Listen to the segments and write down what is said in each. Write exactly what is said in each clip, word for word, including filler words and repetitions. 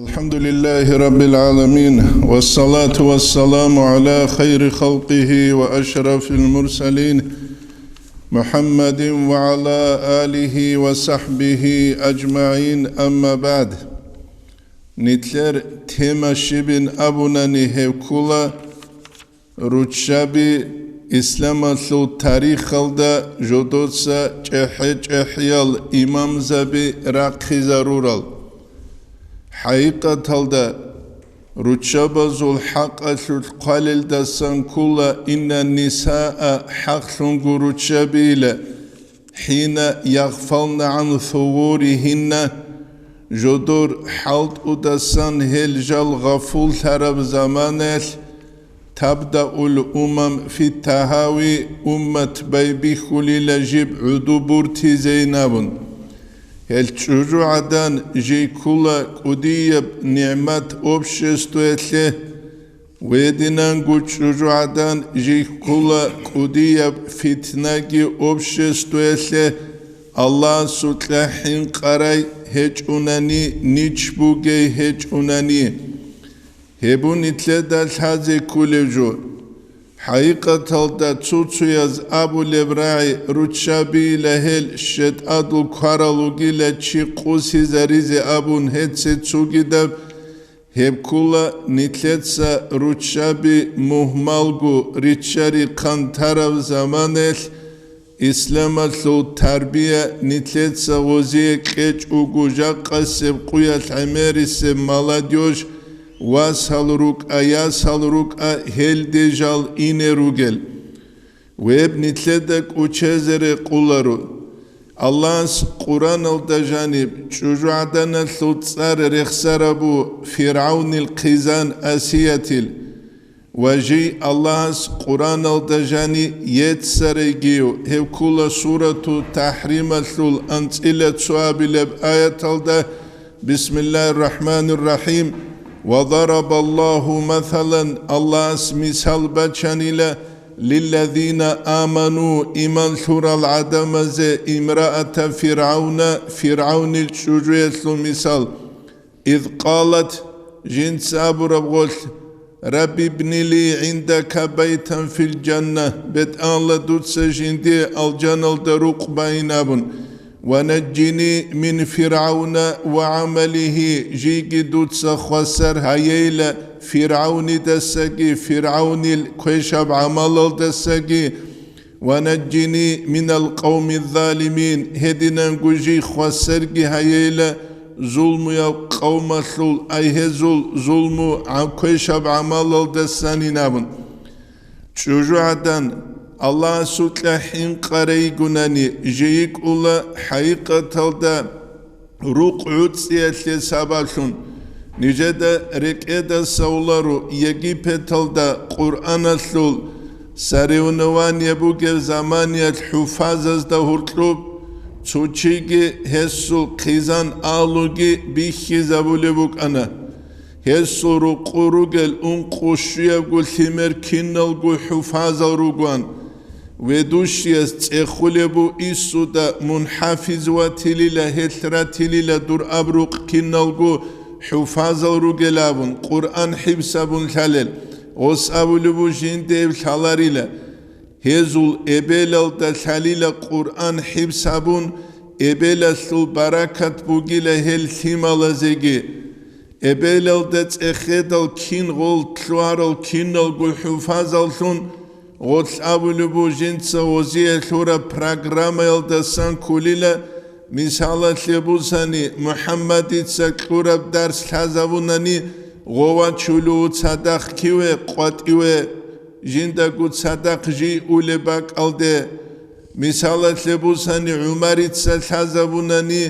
الحمد لله رب العالمين، والصلاة والسلام على خير خلقه وأشرف المرسلين، محمد وعلى آله وصحبه أجمعين، أما بعد. Нилъер тема щибин абунани, гьеб ккола руччаби исламалъул тарихалда жодоца чӀехӀе-чӀехӀиял имамзаби рахъизарурал. ХӀакъикъаталда, руччабазул хӀакъалъулъ хъвалелдасан ккола: «Инна нисаа», хӀакълъунго руччабийила, «хӀина ягъфална гӀан сугъуригьинна», жодор хӀалтӀудасан гьел жал гъафуллъараб заманаялъ, «табдаул умам фи тагьави», уммат байбихьулила жиб гӀуду буртизейин абун. Гьел чӀужугӀадан жий ккула кӀудияб нигӀмат обществоялъе, гьединанго чӀужугӀадан жий ккула кӀудияб фитнаги обществоялъе, Аллагьасукьа хӀинкъарай гьечӀунани, нич бугей гьечӀунани. Гьеб нилъеда лъазе кколев жо. ХӀакъикъаталда цо-цояз абулеб рагӀи руччабийила гьел щетӀадул кварал вугила чи къусизаризе абун гьеце цогидаб. Гьеб ккола нилъеца руччаби мугьмалго риччари хъантараб заманаялъ, исламалъул тарбия нилъеца гъозие кьечӀого, жакъасеб къуялъ гӀемерисеб молодёжь, васал рукӀа, ясал рукӀа, гьелде жал ине ругел. Гьеб нилъеда кӀучезе рекъоларо. Аллагьас Къуръаналда жаниб чӀужугӀаданалъул цӀар рехсарабу ФиргӀавнил хъизан Асиятил. Ва жий Аллагьас Къуръаналда жани еццарайгив, гьеб ккола Сурату ТахӀрималъул анцӀила цоабилеб аяталда: «Бисмиллагьир рахӀманир рахӀим. Ва дарабаллагьу масалан», Аллагьас мисал бачанила, «лиллазина аману», иман лъурал гӀадамазе, «имраата ФиргӀавна», ФиргӀавнил чӀужуялъул мисал. «Из къалат», жинца абураб гъолъ: «Рабби бни ли гӀиндака байтан фил жанна», БетӀалла, дуца жинде алжаналда рукъ байин абун. «Ва наджини мин ФиргӀавна ва гӀамалихи», жийги дуца хвасар гьайейла ФиргӀавнидасаги, ФиргӀавнил квешаб гӀамалалдасаги, «ва наджини минал къавми залимин», гьединанго жий хвасарги гьайейла зулмуяб къавмалъул, ай гьезул зулму гӀа-, квешаб гӀамалалдасанин абун. ЧӀужугӀадан Аллагьасукьа хӀинкъарайгунани, жий йикӀула хӀакъикъаталда рукъ гӀуцӀиялъе сабаблъун. Нижеда рекӀеда савларо Египеталда Къуръаналъул соревнование бугеб заманиялъ хӀуфазазда гьоркьоб цо чиги гьесул хъизан агьлуги бихьизабулеб букӀана. Гьесул рукъу ругел ункъо щуябго лъимер киналго хӀуфазал ругоан. Ведущияс цӀехулеб бу: «Иссуда мун хӀафиз ватилила, гьелъ ратилила дур абрукъ киналго хӀуфазал ругел», абун, Къуръан хӀибсабун лъалел. Гъос абулеб бу: «Жиндаев лъаларила». Гьезул эбелалда лъалила Къуръан хӀибсабун, эбелалъул баракат бугила гьел лъималазеги. Эбелалда цӀехедал кин гъол лъугьарал киналго хӀуфазаллъун гъолъ абулеб бу жинца гъозие лъураб программаялдасан кколила, мисалалъе бусани, МухӀаммадица кьураб дарс лъазабунани, гъова чулув цадахъ киве къватӀиве, жиндаго цадахъ жий улеб бакӀалде. Мисалалъе бусани, ГӀумарица лъазабунани,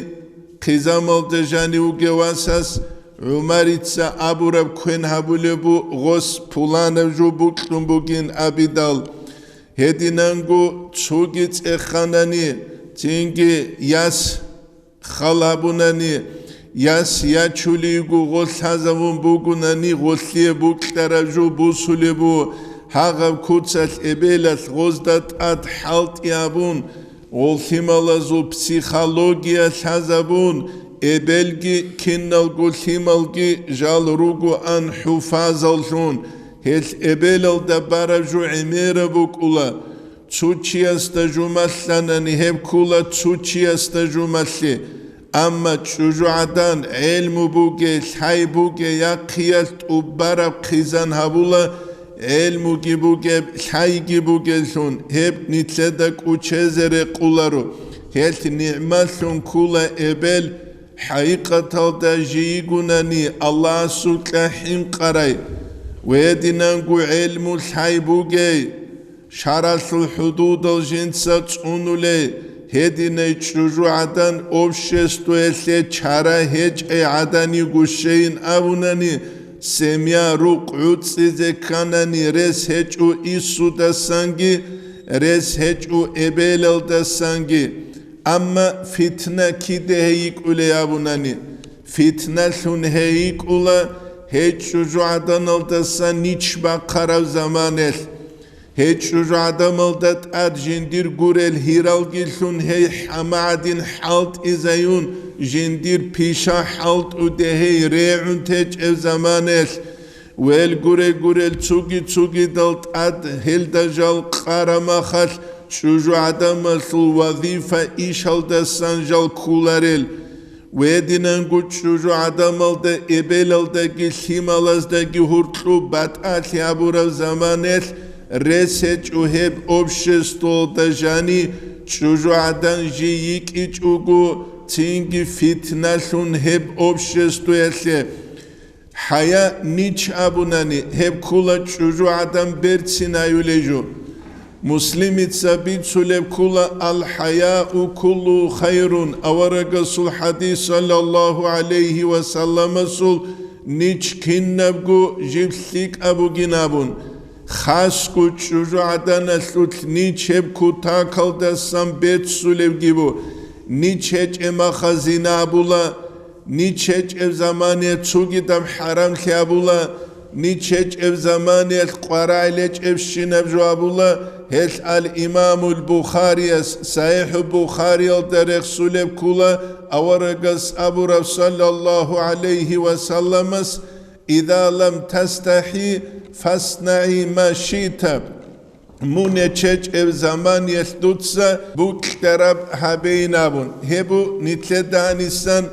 хъизамалда жанив вугев васас ГӀумарица абураб квен гьабулеб бу, гъос пуланаб жо букьун бугин абидал. Гьединанго цоги цӀеханани, цинги яс хал гьабунани, яс ячулейго гъо лъазабун бугунани, гъолъие букьараб жо бусулеб бу, гьагъаб куцалъ эбелалъ гъозда тӀад хӀалтӀи гьабун, гъол лъималазул психология лъазабун, Эбелги киналго лъималги жал ругоан хӀуфазаллъун, гьелъ эбелалда бараб жо гӀемераб букӀула. Цо чиясда жумалъанани, гьеб ккула цо чиясда жумалъе. Амма чӀужугӀадан гӀелму бугей, лъай бугей яхъиялъ тӀубараб хъизан гьабула, гӀелмуги бугеб, лъайги бугеллъун, гьеб нилъеда кӀучезе рекъоларо. Гьелъ нигӀмаллъун ккула эбел, хӀакъикъаталда жийигунани Аллагьасукьа хӀинкъарай. Гьединанго гӀелму, лъай бугей, шаргӀалъул хӀудудал жинца цӀунулей, гьединай чӀужугӀадан обществоялъе чара гьечӀей гӀадан йигущейин абунани, семья, рукъ гӀуцӀизе кканани, рес гьечӀо инсудасанги, рес гьечӀо эбелалдасанги. Амма фитна кида гьей йикӀулей абунани, фитналъун гьей йикӀула гьей чӀужугӀаданалдасан нич бахъараб заманалъ. Гьей чӀужугӀадамалда тӀад жиндир гурел гьиралгилъун гьей хӀама гӀадин хӀалтӀизаюн, жиндир пиша хӀалтӀуде гьей регӀун течӀеб заманалъ. Вел гуре-гурел цуги-цугидал тӀад гьелда жал къарамахалъ чӀужугӀадамалъул вазифа ишалдасан жал кколарел. Гьединанго чӀужугӀадамалда эбелалдаги лъималаздаги гьуркьу батӀалъи гьабураб заманалъ рес гьечӀо гьеб обществоялда жани, чӀужугӀадан жий йикӀичӀого, цинги фитналъун гьеб обществоялъе. ХӀая нич абунани, гьеб ккула чӀужугӀадан берцин гьаюлей жо. Муслимица бицулеб ккула: «Ал-хӀаяу куллу хайрун», аварагасул хӀадис, саллаллагьу гӀалайгьи ва салламасул, нич кинабго жиб лъикӀаб бугин абун. Хасго чӀужугӀаданалъулъ нич гьеб кутакалдасан беццулебги бу, нич гьечӀеб маха зина абула, нич гьечӀеб замане цугидаб хӀарамлъи абула, нич гьечӀеб заманиялъ къварагӀел гьечӀебщинаб жо абула, гьелъ ал-Имамул Бухарияс СахӀихӀул Бухариялда рехсулеб ккула, аварагас абураб, саллаллагьу гӀалайгьи ва салламас: «Иза лам тастахӀи, фаснагӀи ма шиъта». Мун гьечӀеб заманиялъ дуца букьараб гьабейин абун, гьеб бу нилъеда гьанисан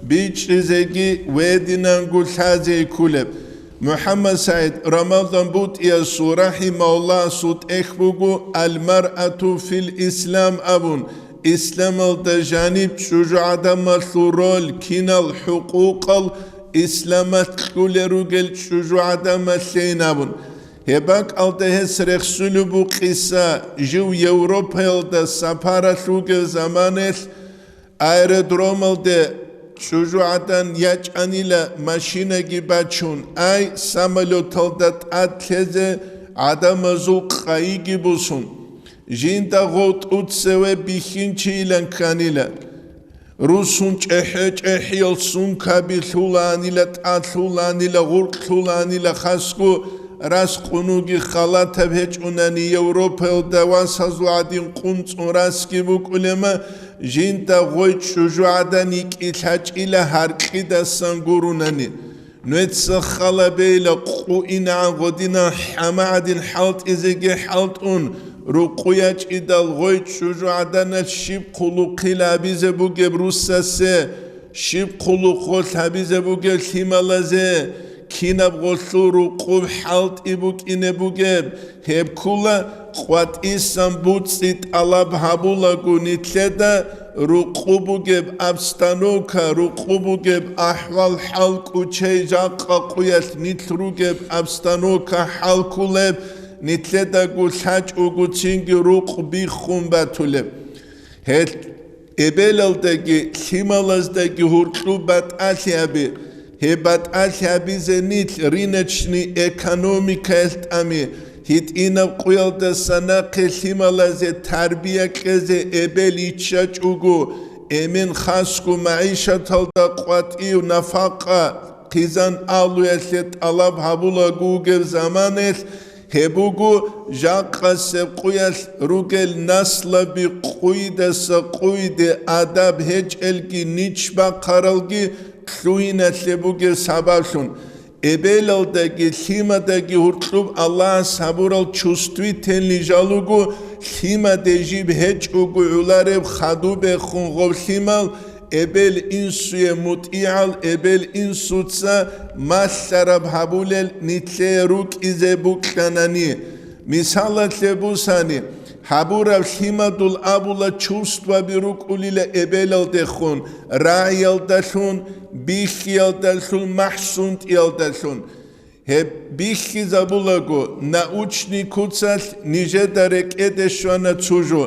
бичӀчӀизеги гьединанго лъазе кколеб. МухӀаммад СагӀид Рамазан БутӀиясул рахӀимагьуллагьасул тӀехь буго «Ал-маръату фил ислам» абун, исламалда жаниб чӀужугӀадамалъул роль, кинал хӀукъукъал исламалъ кьулел ругел чӀужугӀадамалъейин абун. Гьеб бакӀалда гьес рехсулеб бу къиса, жив Европаялда сапаралъ вугев заманаялъ аэродромалде чӀужугӀадан ячӀанила машинаги бачун, ай, самолёталда тӀад лъезе гӀадамазул къайиги бусун. Жинда гъов тӀуцеве бихьинчийилан кканила. Русун чӀехӀе-чӀехӀиял сумкаби лъулаанила, тӀад лъулаанила, гъуркь лъулаанила, хасго рас къунуги халатаб гьечӀунани, Европаялда васазул гӀадин къунцӀун расги букӀулема, жинда гъой чӀужугӀадан йикӀи лъачӀила гьаркьидасан гурунани. Нуеца халабейила къуинагӀан гъодинан хӀама гӀадин хӀалтӀизеги хӀалтӀун, рукъу ячӀидал гъой чӀужугӀаданалъ щиб хъулухъил гьабизе бугеб руссасе, щиб хъулухъолъ гьабизе бугеб лъималазе, кинаб гъолъул рукъуб хӀалтӀи букӀине бугеб, гьеб ккула къватӀисан буцӀи тӀалаб гьабулаго нилъеда рукъу бугеб обстановка, рукъу бугеб ахӀвал-хӀал, кӀучей жакъа къуялъ нилъ ругеб обстановка хӀалкулеб, нилъедаго лъачӀого цинги рукъ биххун батулеб. Гьел эбелалдаги лъималаздаги гьуркьу батӀалъи гьаби. Гьеб батӀалъи гьабизе нилъ рыночный экономикаялъ тӀами, гьитӀинаб къуялдаса нахъе лъималазе тарбия кьезе эбел иччачӀого, эмен хасго магӀишаталда къватӀив нафакъа хъизан алуялъе тӀалаб гьабулаго вугев заманаялъ, Гьеб буго жакъасеб къуялъ ругел наслаби къуйдаса къуйде адаб гьечӀелги нич бахъаралги лъугьиналъе бугеб сабаблъун. Эбелалдаги лъимадаги гьуркьуб Аллагьас гьабурал чувствительный жал руго, лъимаде жиб гьечӀого гӀолареб хадубехун гъоб лъимал, эбел-инсуе мутӀигӀал, эбел-инсуца малъараб гьабулел нилъее рукӀизе букӀанани. Мисалалъе бусани, гьабураб лъимадул абула чувстваби рукӀулила эбелалдехун, рагӀиялдалъун, бихьиялдалъун, махӀсунтӀиялдалъун. Гьеб бихьизабулаго, научный куцалъ нижеда рекӀеде щвана цо жо.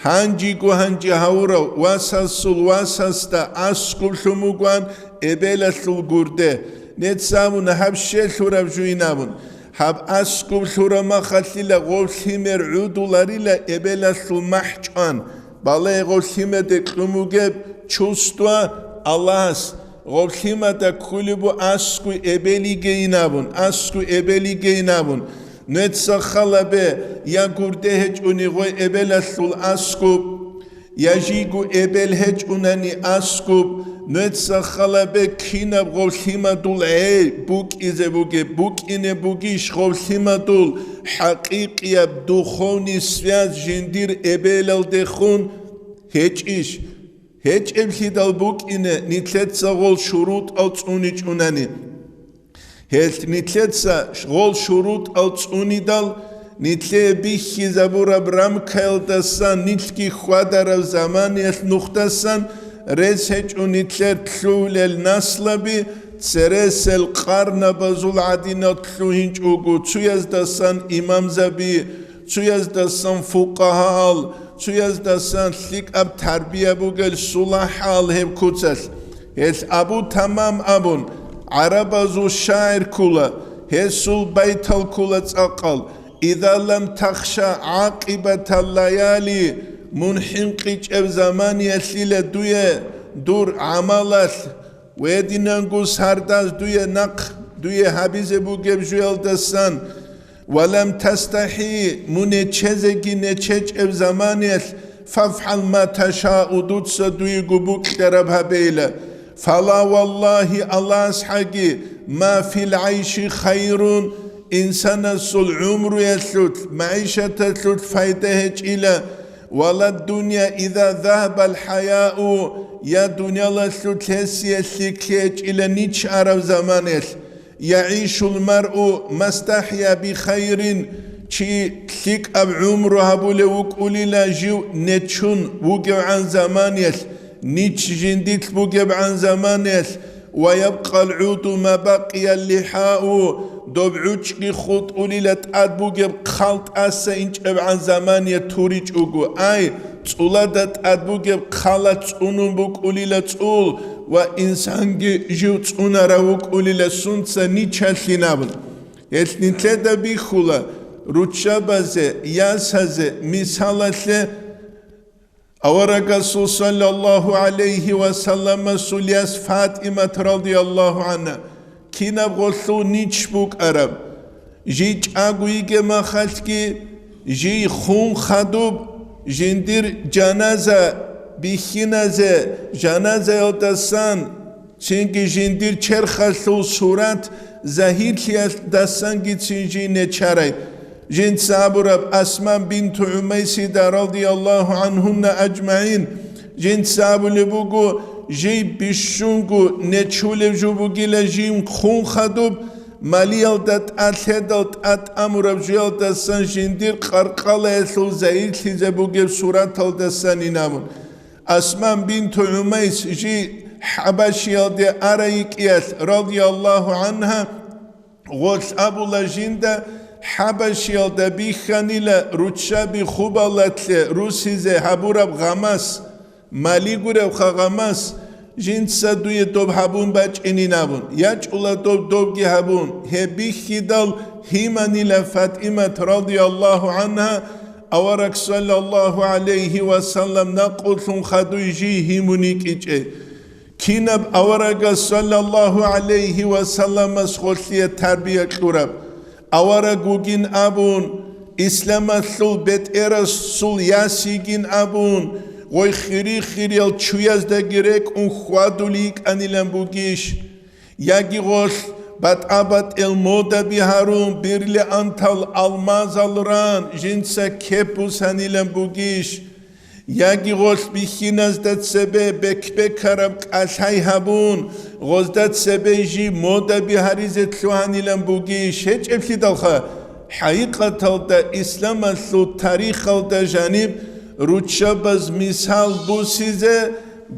Гьанжего гьанже гьавурав васасул васасда аскӀоб лъун бугоан эбелалъул гурде. Нецамун гьаб щелъураб жуйнабун. Гьаб аскӀоб лъурамахалъила гъов лъимер гӀудуларила эбелалъул махӀ чӀван. Балагье гъов лъимаде кьун бугеб чувство Аллагьас, гъов лъимада кколеб бу аскӀу эбел йигейинабун, аскӀу эбел йигейинабун. Нуеца халабе, я гурде гьечӀони гъой эбелалъул аскӀуб, я жийго эбел гьечӀунани аскӀуб, нуеца халабе кинаб гъов лъимадул гӀей букӀизе бугеб, букӀине бугищ гъов лъимадул хӀакъикъияб духовный связь жиндир эбелалдехун гьечӀищ? ГьечӀеблъидал букӀине нилъеца гъол шурутӀал цӀуничӀунани. Гьелъ нилъеца гъол шурутӀал цӀунидал, нилъее бихьизабураб рамкаялдасан нилъги хьвадараб заманиялъ нухдасан рес гьечӀо нилъер лъугьулел наслаби, цересел къарнабазул гӀадинал лъугьинчӀого, цуяздасан имамзаби, цуяздасан фукъагьаал, цуяздасан лъикӀаб тарбия бугел сулахӀал гьеб куцалъ. Гьелъ Абу Тамам абун, гӀарабазул шагӀир ккула, гьесул байтал ккула цӀакъал: «Иза лам тахша гӀакъибатал лаяли», мун хӀинкъичӀеб заманиялъила дуе дур гӀамалалъ, гьединанго сардаз дуе нахъ дуе гьабизе бугеб жуялдасан, «ва лам тастахӀи», мун нечезеги нечечӀеб заманиялъ, «фафгӀал ма ташау», дуца дуего букьараб гьабейла. «Фала валлагьи», Аллагьас хӀаги, «ма фил гӀайши хайрун», инсанасул гӀумруялъулъ, магӀишаталъулъ пайда гьечӀила, «вала дунья иза загьабал хӀаяу», я дунялалъулъ гьесие лъикӀлъи гьечӀила нич араб заманиялъ. «ЯгӀишул маръу мастахӀя бихайрин», чи лъикӀаб гӀумру гьабулев вукӀулила жив нечун вугевгӀан заманиялъ, нич жиндилъ бугебгӀан заманиялъ, «ва ябкъал гӀуду ма бакъиял лихӀау», доб гӀучӀги хутӀулила тӀад бугеб хъал тӀаса инчӀебгӀан замания туричӀого. Ай, цӀулада тӀад бугеб хъала цӀунун букӀулила цӀул ва инсанги жив цӀунарав вукӀулила сунца ничалъин абун. Гьелъ нилъеда бихьула руччабазе, ясазе, мисалалъе, аварагасул саллаллагьу гӀалайгьи ва салламасул яс ФатӀимат радияллагьу гӀанха, кинаб гъолъул нич букӀараб. Жий чӀаго йигеб махалъги, жий хун хадуб, жиндир жаназа бихьиназе, жаназаялдасан цинги жиндир черхалъул сурат загьирлъиялдасангицин жий нечарай. Жинца абураб Асма бинту ГӀумайсида радияллагьу гӀанхунна аджмагӀин, жинца абулеб буго, жий бищунго нечулев жо бугила жий хун хадуб, малиялда тӀад лъедал тӀад амураб жоялдасан жиндир къаркъалаялъул загьирлъизе бугеб сураталдасанин абун. Асма бинту ГӀумайс жий ХӀабашиялде арайикӀиялъ радияллагьу гӀанха, гъолъ абула жинда ХӀабашиялда бихьанила руччаби Хубалалъе русизе гьабураб гъамас, мали гуребха гъамас, жинца дуе доб гьабун бачӀинин абун, ячӀула доб добги гьабун, гьеб бихьидал гьиманила ФатӀимат радияллагьу гӀанха, авараг саллаллагьу гӀалайгьи ва саллам накъулъун хадуй жий гьимун йикӀичӀей. Кинаб аварагас саллаллагьу гӀалайгьи ва салламас гъолъие тарбия кьураб? авараг вугин абун, исламалъул бетӀерасул яс йигин абун, гъой хири-хириял чуяздаги рекӀун хьвадулей йикӀанилан бугищ? Яги гъолъ батӀа-батӀел модаби гьарун, бриллиантал, алмазал ран, жинца кеп бусанилан бугищ? Яги гъолъ бихьиназда цебе бек-бекараб кӀалъай гьабун, гъозда цебе жиб модаби гьаризе лъугьанилан бугищ? ГьечӀеблъидалха, хӀакъикъаталда исламалъул тарихалда жаниб руччабаз мисал бусизе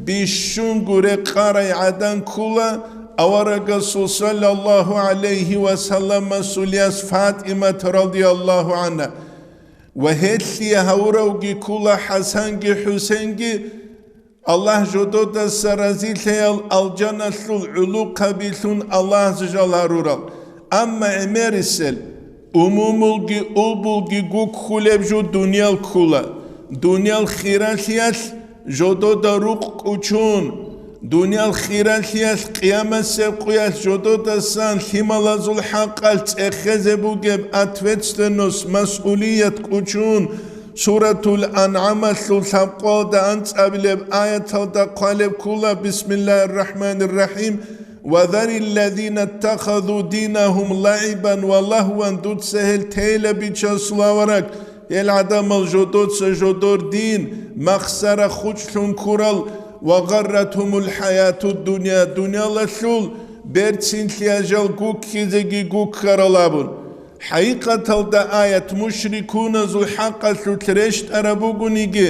бищунго рекъарай гӀадан ккула аварагасул саллаллагьу гӀалайгьи ва салламасул яс ФатӀимат радияллагьу гӀангьа. Ва гьелъие гьавуравги ккула ХӀасанги ХӀусенги, Аллагь жододаса разилъаял, алжаналъул гӀулухъабилъун Аллагьас жал гьарурал. Амма гӀемерисел, умумулги улбулги гуккулеб жо дуниял ккула. Дуниял хиралъиялъ жодода рукъ кӀучун, дуниял хиралъиялъ къиямасеб къуялъ жододасан лъималазул хӀакъалъ цӀехезе бугеб ответственность, масъулият кӀучун, Суратул АнгӀамалъул лъабкъоялда анцӀабилеб аяталда хъвалеб ккула: «Бисмиллагьир рахӀманир рахӀим. Ва зарил лазина ттахазу динагьум лагӀибан ва лагьван», дуца гьел тейила, бичасул авараг, гьел гӀадамал жодоца жодор дин махсара хучлъун ккурал, «ва гъарратгьумул хӀаятуд дунья», дуниялалъул берцинлъиялъ жал гуккизеги гуккарал абун. ХӀакъикъаталда аят мушрикуназул хӀакъалъулъ рещтӀараб бугониги,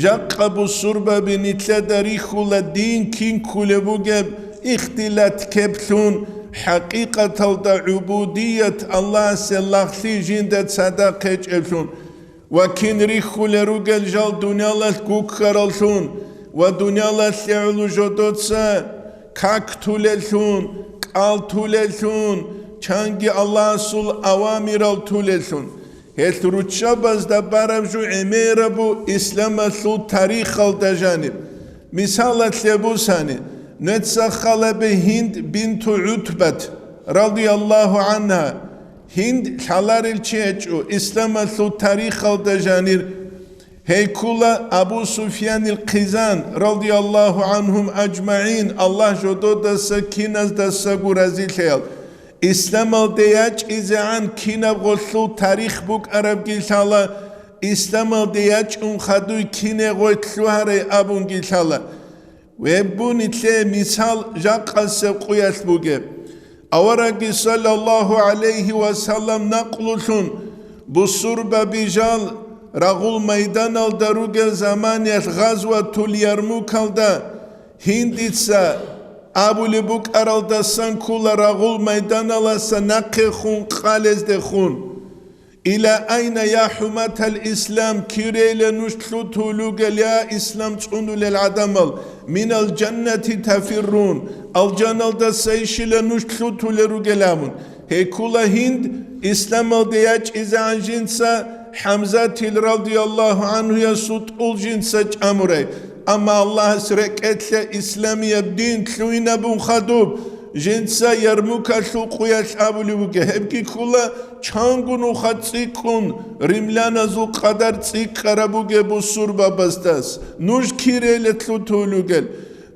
жакъа бусурбаби нилъеда рихьула дин кин кколеб бугеб ихтилат кеблъун, хӀакъикъаталда гӀубудият Аллагьасе лагълъи жинда цадахъ гьечӀеблъун. Ва кин рихьулел ругел жал дуниялалъ гуккараллъун ва дуниялалъе гӀоло жодоца как тулеллъун, кӀал тулеллъун, чанги Аллагьасул авамирал тулеллъун. Гьелъ руччабазда бараб жо гӀемерабу исламалъул тарихалда жаниб. Мисалалъе бусани, нуца халабе Гьинд бинту ГӀутбат, радияллагьу гӀангьа. Гьинд лъаларел чи гьечӀо исламалъул тарихалда жанир. Гьей ккула Абу Суфьянил хъизан, радияллагьу гӀангьум ажмагӀин, Аллагь жододаса киназдасаго разилъаял. Исламалде ячӀизегӀан кинаб гъолъул тарих букӀарабги лъала, исламалде ячӀун хадуй кине гъой лъугьарай абунги лъала. Гьеб буни лъе мисал жакъасеб къуялъ бугеб. Аварагги саллаллагьу гӀалайгьи ва саллам накълулъун, бусурбаби жал рагъул майданалда ругел заманиялъ гъазватул Ярмукалда Гьиндица абулеб букӀаралдасан ккула рагъул майданаласа нахъехун къалездехун. Ила айна, я хӀуматал ислам, кирейила нуж лъутулел ругел, я ислам цӀунулел гӀадамал, минал жаннати тафиррун, алжаналдасайищила нуж лъутулел ругел абун. Гьей ккула Гьинд исламалде ячӀизегӀан жинца ХӀамзатил радияллагьу гӀангьуясул тӀул жинца чӀамурай. Амма Аллагьас рекӀелъе исламияб дин лъугьинабун хадуб, жинца Ярмукалъул къуялъ абулеб бугеб, гьебги ккула чанго нуха цӀикӀкӀун, римляназул къадар цӀикӀкӀараб бугеб бусурбабаздас, нуж кирейила лъутулел ругел.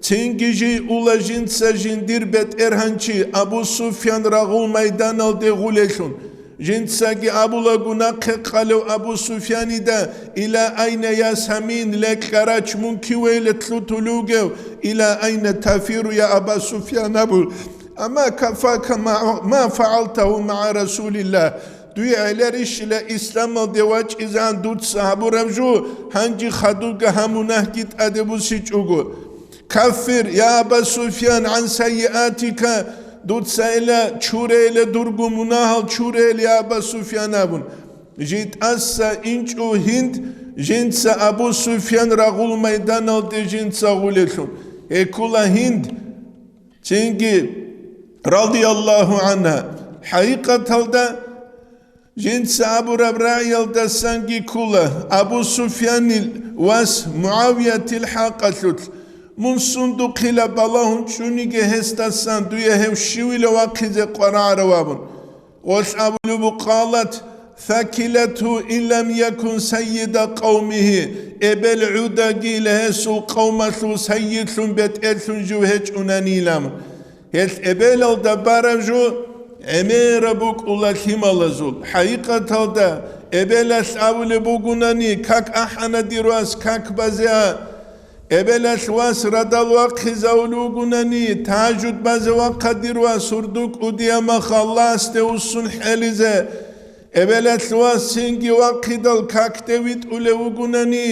Цинги жий ула жинца жиндир бетӀергьанчи Абу Суфьян рагъул майданалде гъулелъун. Жинцаги абулаго нахъе къалев Абу Суфьянида: «Ила айна, я Самин, ле кьарач, мун кивейила лъутулев гев? Ила айна тафиру, я Аба Суфьян?» абу. «Ама кафака ма, ма фагӀалтагьу магӀа Расулиллагь? Дуе гӀеларищила исламалде вачӀизан дуца гьабураб жо гьанже хадубга гьаб мунагьги тӀаде бусичӀого?» «Каффир, я Аба Суфьян, гӀан сайиатика, дуцайила чурейила дурго мунагьал чурейила, я Аба Суфьян», абун. Житаса инчӀо Гьинд жинца Абу Суфьян рагъул майданалде жинца гъулелъун. Гьей ккула Гьинд цинги, радияллагьу гӀангьа. ХӀакъикъаталда, жинца абураб рагӀиялдасанги ккула Абу Суфьянил вас МугӀавиятил хӀакъалъулъ: «Мун сундухъила балагьун чӀуниги гьесдасан, дуе гьев щивила вахъизе къварагӀарав», абун. Гъолъ абулеб бу: «Къалат сакилату ин лам якун сайида къавмигьи», эбел гӀудагила гьесул къавмалъул сайидлъун, бетӀерлъун жив гьечӀунанилан. Гьелъ эбелалда бараб жо гӀемераб букӀула лъималазул. ХӀакъикъаталда, эбелалъ абулеб бугунани, как ахӀана дир вас, как базе а. Эбелалъ вас радал вахъизавулев вугунани, тажуд базе вахъа дир вас, гьурду кӀудияб мах Аллагьасде вуссун хӀелизе. Эбелалъ вас цинги вахъидал какде витӀулев вугунани,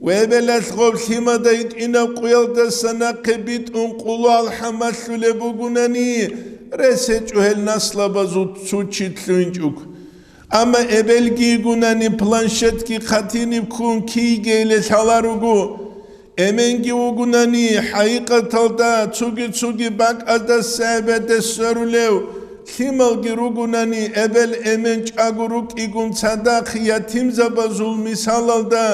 ва эбелалъ гъоб лъимада гьитӀинаб къуялдаса нахъе битӀун къулу алхӀамалъулеб бугунани, рес гьечӀо гьел наслабазул цо чи лъугьинчӀого. Амма эбелги йигунани планшетги хъатиниб ккун кийгейиле лъаларуго. Эменги вугунани, хӀакъикъаталда цоги-цоги бакӀалда сагӀбаде сверулев, лъималги ругунани, эбел-эмен чӀаго рукӀигун цадахъ ятимзабазул мисалалда,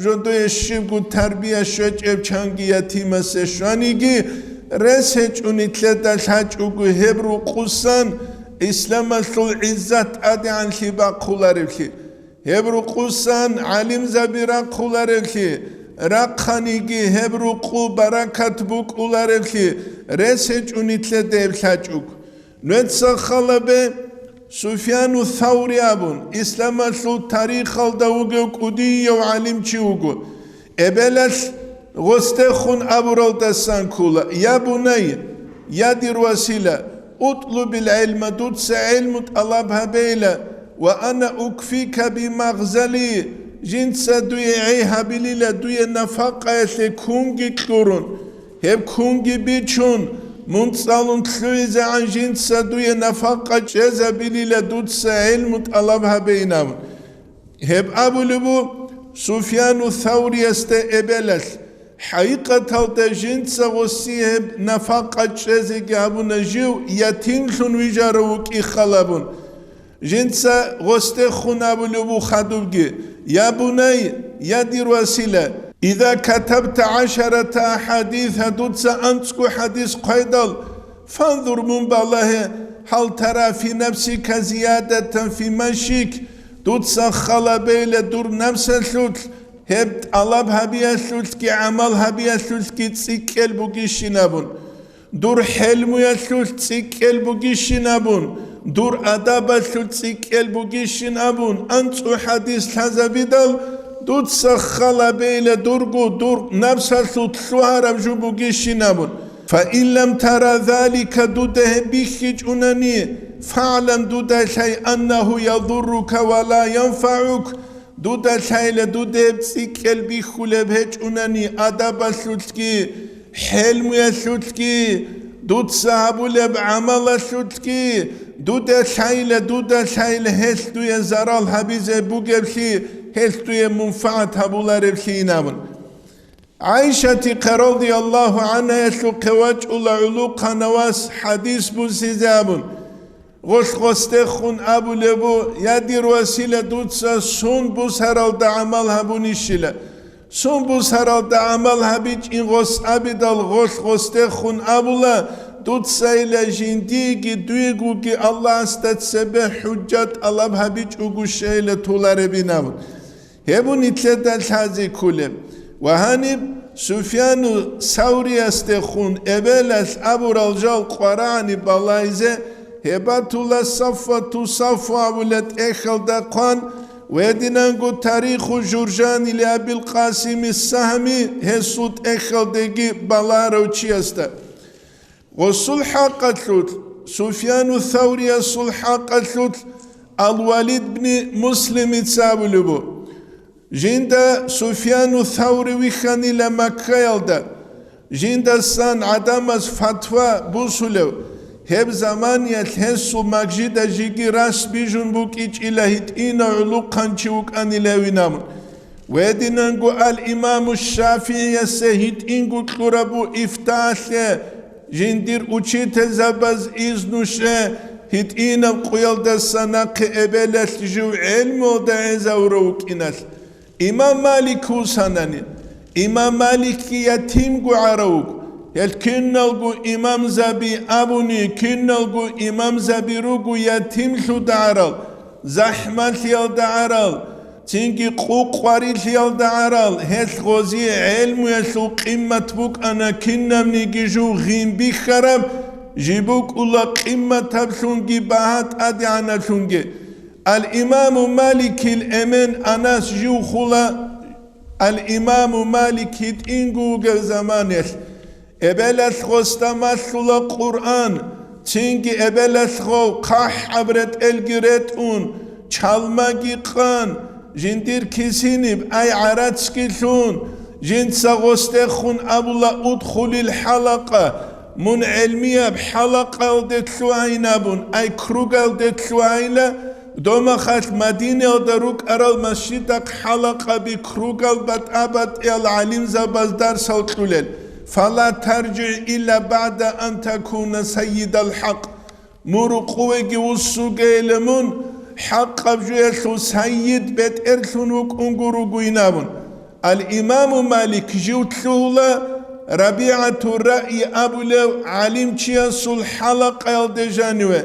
жодое щибго тарбия щвечӀеб чанги ятимасе щваниги, рес гьечӀо нилъеда лъачӀого гьеб рукъусан исламалъул гӀиззат тӀадегӀанлъи бахъуларевлъи. Гьеб рукъусан гӀалимзаби рахъуларевлъи, рахъаниги гьеб рукъу баракат букӀуларевлъи, рес гьечӀо нилъеда гьеб лъачӀого. Нужеца халабе, Суфьяну Саври абун, исламалъул тарихалда вугев кӀудияв гӀалимчи вуго. Эбелалъ гъосдехун абуралдасан ккола: «Я бунай, я дир васила, утлубил гӀилма, дуца гӀилму тӀалаб гьабейла, ва ана укфика бимагъзали, жинца дуе гӀей гьабилила, дуе нафакъаялъе кунги кьурун, гьеб кунги бичун, мун цӀалун лъугӀизегӀан жинца дуе нафакъа чӀезабилила, дуца гӀилму тӀалаб гьабейин», – абун. Гьеб абулеб бу Суфьяну Савриясда эбелалъ. ХӀакъикъаталда жинца гъосие гьеб нафакъа чӀезеги гьабуна жив, ятимлъун вижарав вукӀи халабун. Жинца гъосдехун абулеб бу хадубги: «Я бунай, я дир васила, иза катабта гӀашарата ахадиса, дуца анцӀго хадис хъвайдал, фанзур, мун балагье, гьал тара фи нафсика зиядатан фи машик, дуца халабейла дур напсалъулъ, гьеб тӀалаб гьабиялъулъги гӀамал гьабиялъулъги цӀикӀкӀел бугищин абун, дур хӀелмуялъулъ цӀикӀкӀел бугищин абун, дур адабалъулъ цӀикӀкӀел бугищин абун, анцӀу хадис лъазабидал, дуца халабейла дурго дур напсалъулъ лъугьараб жо бугищин абун. Фаин лам тара залика, дуда гьеб бихьичӀунани, фагӀлам, дуда лъай, аннагьу ядуррука ва ла янфагӀук, дуда лъайла дуда гьеб цӀикӀкӀел бихьулеб гьечӀунани адабалъулъги, хӀелмуялъулъги, дуца гьабулеб гӀамалалъулъги, дуда лъайла, дуда лъайла гьелъ дуе зарал гьабизе бугеблъи, гьелъ дуе мунфагӀат гьабулареблъи инабун. ГӀайшатихъе радияллагьу гӀанхаялъухъе вачӀула гӀулухъанав вас хадис бусизе абун, гъолъ гъосдехун абулеб бу: «Я дир васила, дуца сун бусаралда гӀамал гьабунищила? Сун бусаралда гӀамал гьабичӀин гъос абидал, гъолъ гъосдехун абула, дуцайила жиндиеги дуегоги Аллагьасда цебе хӀужжат тӀалаб гьабичӀого щайила толаребин», – абун. Гьеб нилъеда лъазе кколеб. Ва гьаниб Суфьяну Савриясдехун эбелалъ абурал жал къварагӀани балайзе, гьеб батула Сафвату Сафва абула тӀехьалда хъван, ва гьединанго Тариху Журжани ли Абил Къасими Сагьми гьесул тӀехьалдеги баларав чиясда. Гъосул хӀакъалъулъ, Суфьяну Савриясул хӀакъалъулъ Ал-Валид бни Муслимица абулеб бу: «Жинда Суфьяну Саври вихьанила Маккаялда, жиндасан гӀадамаз фатва бусулев, гьеб заманиялъ гьесул мажгида жиги рас бижун букӀичӀила гьитӀинав гӀулухъанчи вукӀанилавинаб». Гьединанго ал-Имаму ШафигӀиясе гьитӀинго кьураб бу ифтаалъе, жиндир учительзабаз изну щве, гьитӀинаб къуялдаса нахъе эбелалъ жив гӀелмуялда гӀезавурав вукӀиналъ. Имам Малик вусанани, Имам Маликги ятимго гӀаравуг, Гьел киналго имамзаби абуни, киналго имамзаби руго ятимлъуда гӀарал, захӀмалъиялда гӀарал, цинги къукъварилъиялда гӀарал, гьел гъози гӀелмуялъул къиммат букӀана, кинабниги жув гъин бихьараб, жиб букӀула къимматаблъунги багьа тӀадегӀанаблъунги. Ал-Имаму Маликил эмен Анас жив хула, Ал-Имаму Малик гьитӀинго вугев заманалъ, эбелалъ гъосда малъула Къуръан, цинги эбелалъ гъов хъахӀаб ретӀелги ретӀун, чалмаги къан, жиндир кисиниб ай гӀарацги лъун, жинца гъосдехун абула: «Удхулил хӀалакъа», мун гӀелмияб хӀалакъаялде лъугьайин абун, ай кругалде лъугьайила, Домахалъ Мадинаялда рукӀарал масжидахъ хӀалакъаби, кругал батӀа-батӀиял гӀалимзабаз дарсал кьулел. «Фала таржигӀ илла багӀда ан такуна сайидал хӀакъ». Мун рукъувеги вуссугейилан мун, хӀакъаб жоялъул сайид бетӀерлъун вукӀунго ругойин абун. Ал-Имаму Малик жив лъугьула РабигӀатур-Раъи абулев гӀалимчиясул хӀалакъаялде жаниве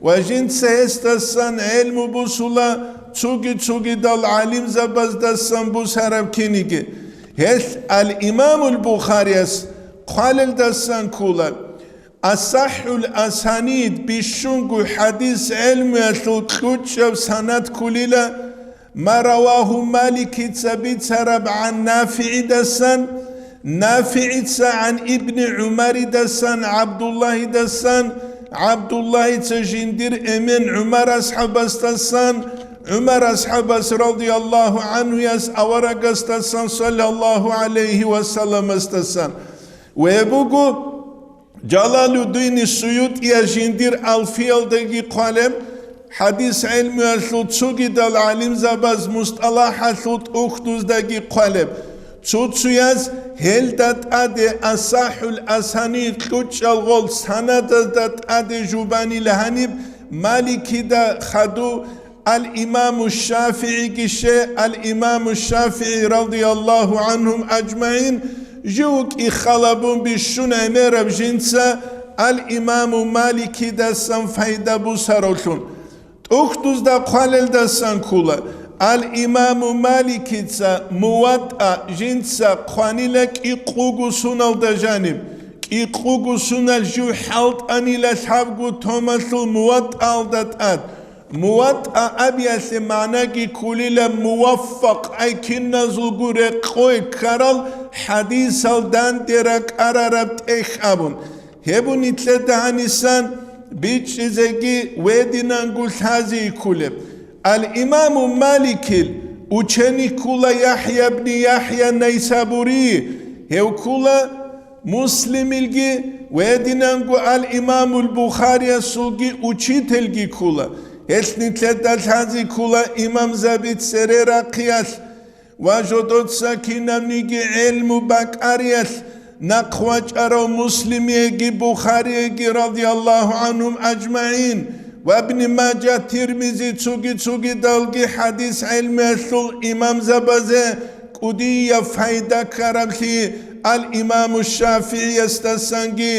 ва жинца гьесдасан гӀелму бусула цуги-цугидал гӀалимзабаздасан бусараб киниги. Гьелъ Ал-Имамул Бухарияс хъвалелдасан ккола. АсахӀул асанид бищунго хӀадис гӀелмуялъул кьучӀаб санад кколила, ма равагьу Маликица бицараб гӀан НафигӀидасан, НафигӀица гӀан Ибни ГӀумаридасан, ГӀабдуллагьидасан, ГӀабдуллагьица жиндир эмен ГӀумар асхӀабасдасан, ГӀумар асхӀабас радияллагьу гӀанхуяс аварагасдасан саллаллагьу гӀалайгьи ва салламасдасан. Ва буго, Жалалуддини СуютӀияс жиндир Алфиялдаги хъвалеб, хӀадис гӀелмуялъул цугидал гӀалимзабаз мустӀалахӀалъул тӀухьдуздаги хъвалеб, цо-цояз гьелда тӀаде асахӀул асанид кьучӀал гъол санадазда тӀаде жубанила гьаниб Маликида хадув Ал-Имаму ШафигӀиги ше, Ал-Имаму ШафигӀи радияллагьу гӀанхум аджмагӀин, жив вукӀи халабун бищун гӀемераб жинца Ал-Имаму Маликидасан пайда бусаравлъун. ТӀухьдузда хъвалелдасан ккола, Ал-Имаму Маликица МуватӀа жинца хъванила кӀикъуго суналда жаниб, кӀикъуго сунал жив хӀалтӀанила лъабго томалъул МуватӀаялда тӀад. МуватӀа абиялъе магӀнаги кколила муваффакъ, ай киназулго рекъой ккарал хӀадисал данде ракӀарараб тӀехь абун. Гьеб нилъеда гьанисан бичӀчӀизеги гьединанго лъази кколеб. Ал-Имаму Маликил ученик ккола ЯхӀя ибн ЯхӀя Найсабурий, гьев ккола Муслимилги ва гьединанго ал-Имамул Бухариясулги учительги ккола. Гьелъ нилъеда лъази ккола имамзаби цере рахъиялъ ва жодоца кинабниги гӀелму бакӀариялъ нахъ вачӀарав Муслимиеги Бухариеги радияллагьу гӀанхум аджмагӀин ва Ибни Мажа, Тирмизи, цуги-цугидалги хӀадис гӀелмуялъул имамзабазе кӀудияб пайда ккараблъи, ал-Имаму ШафигӀиясдасанги,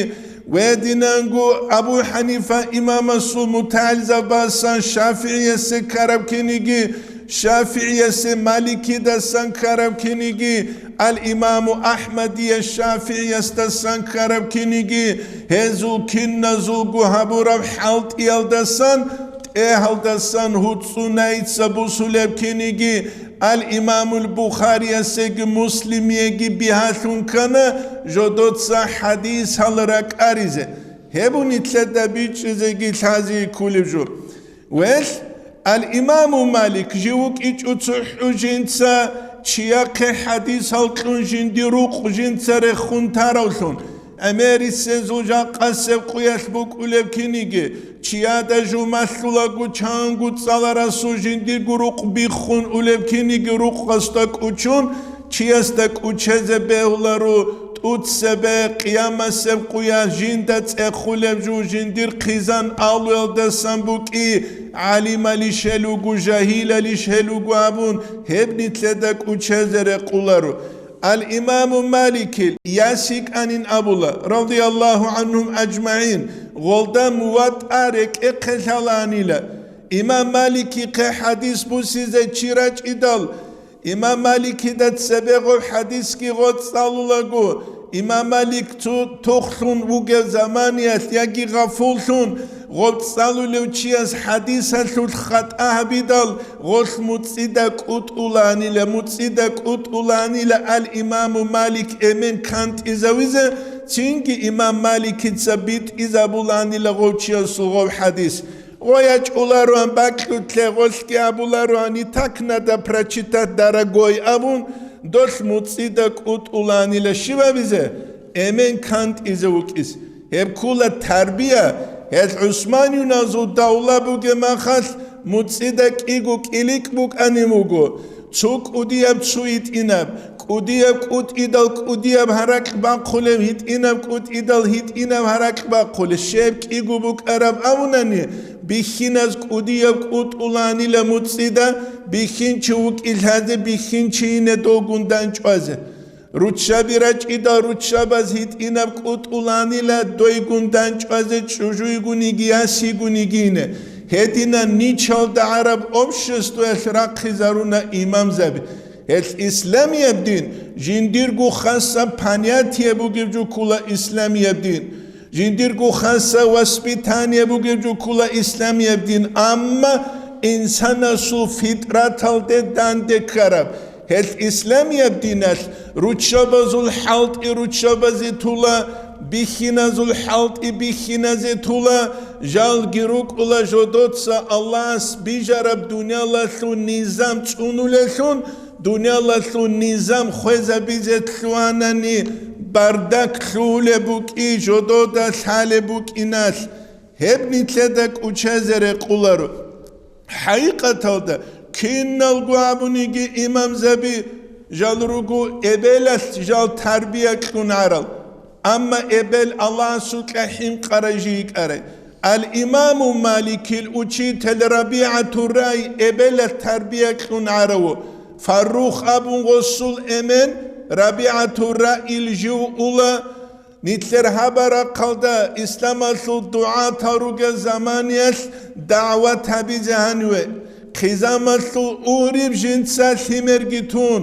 гьединанго Абу ХӀанифа имамасул мутагӀилзабасан ШафигӀиясе ккараб киниги, ШафигӀиясе Маликидасан ккараб киниги, ал-Имаму АхӀмадияс ШафигӀиясдасан ккараб киниги, гьезул киназулго гьабураб хӀалтӀиялдасан, тӀегьалдасан гьуцӀцӀунайца бусулеб киниги, Ал-Имамул Бухариясеги Муслимиеги бигьалъун ккана жодоца хӀадисал ракӀаризе, гьеб нилъеда бичӀчӀизеги лъази кколеб жо. Велъ, Ал-Имаму Малик жив вукӀичӀо цохӀо жинца чияхъе хӀадисал кьун жиндир рукъ жинца рехун таравлъун, гӀемерисезул жакъасеб къуялъ букӀулеб киниги, чияда жумалъулаго чанго цӀаларасул жиндирго рукъ биххун улеб киниги рукъасда кӀучун, чиясда кӀучезе бегьуларо, тӀуцебе, къиямасеб къуялъ жинда цӀехулеб жо жиндир хъизан алуялдасан букӀи, гӀалималищ гьел вуго, жагьилалищ гьел вуго абун, гьеб нилъеда кӀучезе рекъуларо. Ал-Имаму Маликил яс йикӀанин абула, радияллагьу гӀанхум ажмагӀин, гъолда Муватта рекӀехъе лъалаанила. Имам Маликихъе хӀадис бусизе чи рачӀидал, Имам Маликида цебе гъоб хӀадисги гъоцӀ цӀалулаго, Имам Малик цо тухлъун вугев заманиялъ яги гъафуллъун гъоцӀ цӀалулев чияс хӀадисалъулъ хатӀа гьабидал, гъолъ муцӀида кӀутӀулаанила, муцӀида кӀутӀулаанила ал-Имаму Малик эмен кантӀизавизе, цинги Имам Маликица битӀизабулаанила гъов чиясул гъов хӀадис. Гъой ячӀулароан бакьулъе, гъолъги абулароан: «И так надо прочитать, дорогой», — абун, долъ муцӀида кӀутӀулаанила щибабизе, эмен кантӀизе вукӀис. Гьеб ккула тарбия, гьел ГӀусманиюназул давла бугеб махалъ муцӀида кӀиго кӀиликӀ букӀанин вуго. Цо кӀудияб, цо гьитӀинаб, кӀудияб кӀутӀидал кӀудияб гьаракь бахъулеб, гьитӀинаб кӀутӀидал гьитӀинаб гьаракь бахъулеб, щиб кӀиго букӀараб абунани, бихьиназ кӀудияб кӀутӀулаанила муцӀида, бихьинчи вукӀин лъазе, бихьинчи ине долгун данчӀвазе. Руччаби рачӀидал руччабаз гьитӀинаб кӀутӀулаанила дойгун данчӀвазе, чӀужуйгун йиги, ясигун йигине. Гьединан ничалда гӀараб обществоялъ рахъизаруна имамзаби. Гьелъ исламияб дин жиндирго хасаб понятие бугеб жо ккула исламияб дин. Жиндирго хасаб воспитание бугеб жо ккула исламияб дин, амма инсанасул фитраталде данде ккараб. Гьелъ исламияб диналъ руччабазул хӀалтӀи руччабазе тула, бихьиназул хӀалтӀи бихьиназе тула, жалги рукӀула жодоца Аллагьас бижараб дуниялалъул низам цӀунулелъун, дуниялалъул низам хвезабизе лъугьанани, бардак лъугьулеб букӀи жодода лъалеб букӀиналъ. Гьеб нилъеда кӀучазе рекъоларо. ХӀакъикъаталда, киналго абуниги имамзаби жал руго эбелалъ жал тарбия кьун гӀарал, амма эбел Аллагьасукьа хӀинкъарай жийкӀарай. Ал-Имаму Маликил учитель РабигӀатур Раи эбелалъ тарбия кьун гӀараво. Фаррух абун гъосул эмен РабигӀатур Раил жив ула. Нилъер гьаб рахъалда исламалъул дугӀатал ругел заманиялъ дагӀват гьабизе гьаниве, хъизамалъул уриб жинца лъимерги тун,